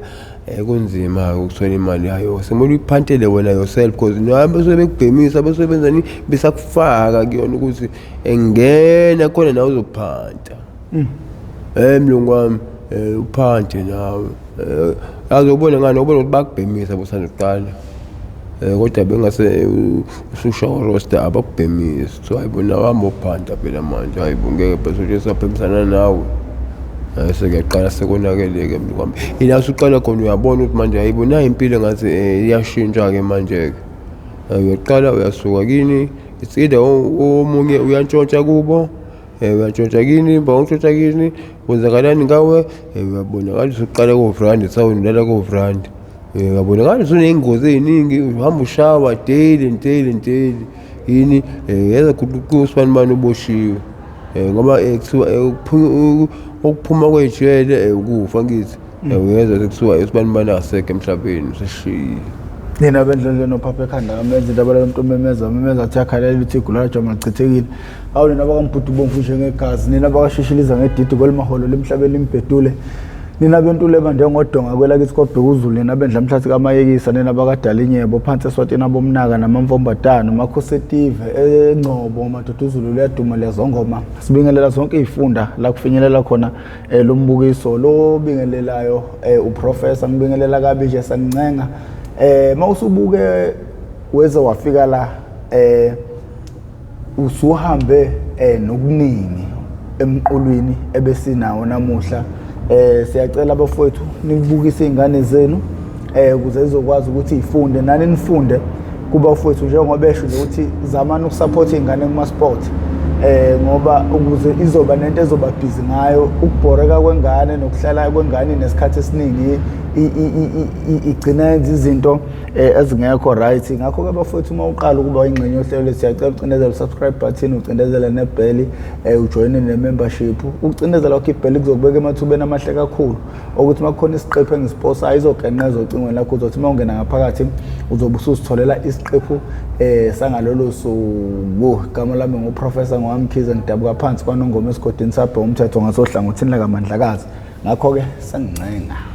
kunzima-ke ukuthola imali yayo. Sekumele uyiphantele wena yourself because nabo basuke bekubhemisa basuke benzani besakufaka kuyona ukuthi engena khona nawe uzophanta. Mlungu wami uphante nawe. Azobona ngani ubona ukuthi bakubhemisa bosanda kuqala. Kodwa bengase usushawa roster abakubhemisi. So hayi bona wahamba uphanta phela manje hayi bo ngeke phela soje sabhemisana nawe. Sekuyaqala sekonakele-ke mlungu wami. Ila usuqala khona uyabona ukuthi manje hayi bo nayi impilo engathi iyashintsha-ke manje-ke. Uyaqala uyasuka kini it's either omunye uyantshontsha kubo uyantshontsha kini bawuntshontsha kini kwenzakalani ngawe uyabonakala usuqala kovrandi sawundlala kovrandi. Uyabonakala usuney'ngozi ey'ningi uhamba ushawa daily and daily and daily yini yeza usibani bani uboshiwe ngoba kuthiwa ukuphuma kwejele ukufa ngithi uyezwa sekuthiwa usibani bani akasekho emhlabeni useshiyile. Nina bendlondlo nophapha ekhanda kamenza indaba lomuntu omemeza memeza athi yakhalela ukuthi igula jama lichithekile. Awu nina bakaMbhudu bomvu njengegazi, nina bakashishiliza ngedidi kwelimaholo lemhlabeni limbhedule. Nina bentule banjengodonga kwelakithi kwaBhekuzulu, nina bendla mhlathi kaMayekisa, nina bakadalinyebo phansi eSwatini abomnaka namamfombatana, makhosetive eNgcobo, madoduzulu liyaduma liyazongoma. Sibingelela zonke izifunda la kufinyelela khona lo mbukiso lo bingelelayo uprofessor ngibingelela kabi nje sangincenga. Mawusubuke weze wafika la usuhambe nokuningi emqulwini ebesinawo namuhla. Siyacela abafowethu nibukise izingane zenu ukuze zizokwazi ukuthi ifunde nani nifunde kubafowethu njengoba esho nje ukuthi zamani ukusupport izingane kuma sport ngoba ukuze izoba nento ezoba busy ngayo. Ukubhoreka kwengane nokuhlala kwengane nesikhathi esiningi igcina yenza izinto ezingekho right. Ngakho ke bafowethu uma uqala ukuba ingxenye yohlelo siyacela ucindezele subscribe button, ucindezele nebheli, ujoyine ne-membership. Ukucindezela kwakho ibheli kuzokubeka emathubeni amahle kakhulu ukuthi uma kukhona isiqephu engisiposayo izogenqeza ocingweni lakho, uzothi uma ungena ngaphakathi uzobe usuzitholela isiqephu sangalolo suku. Igama lami nguProfessor Ngwamkhize, ngidabuka phansi kwaNongoma esigodini sabhe umthetho ngasohlangothini lakaMandlakazi. Ngakho-ke sengincenga.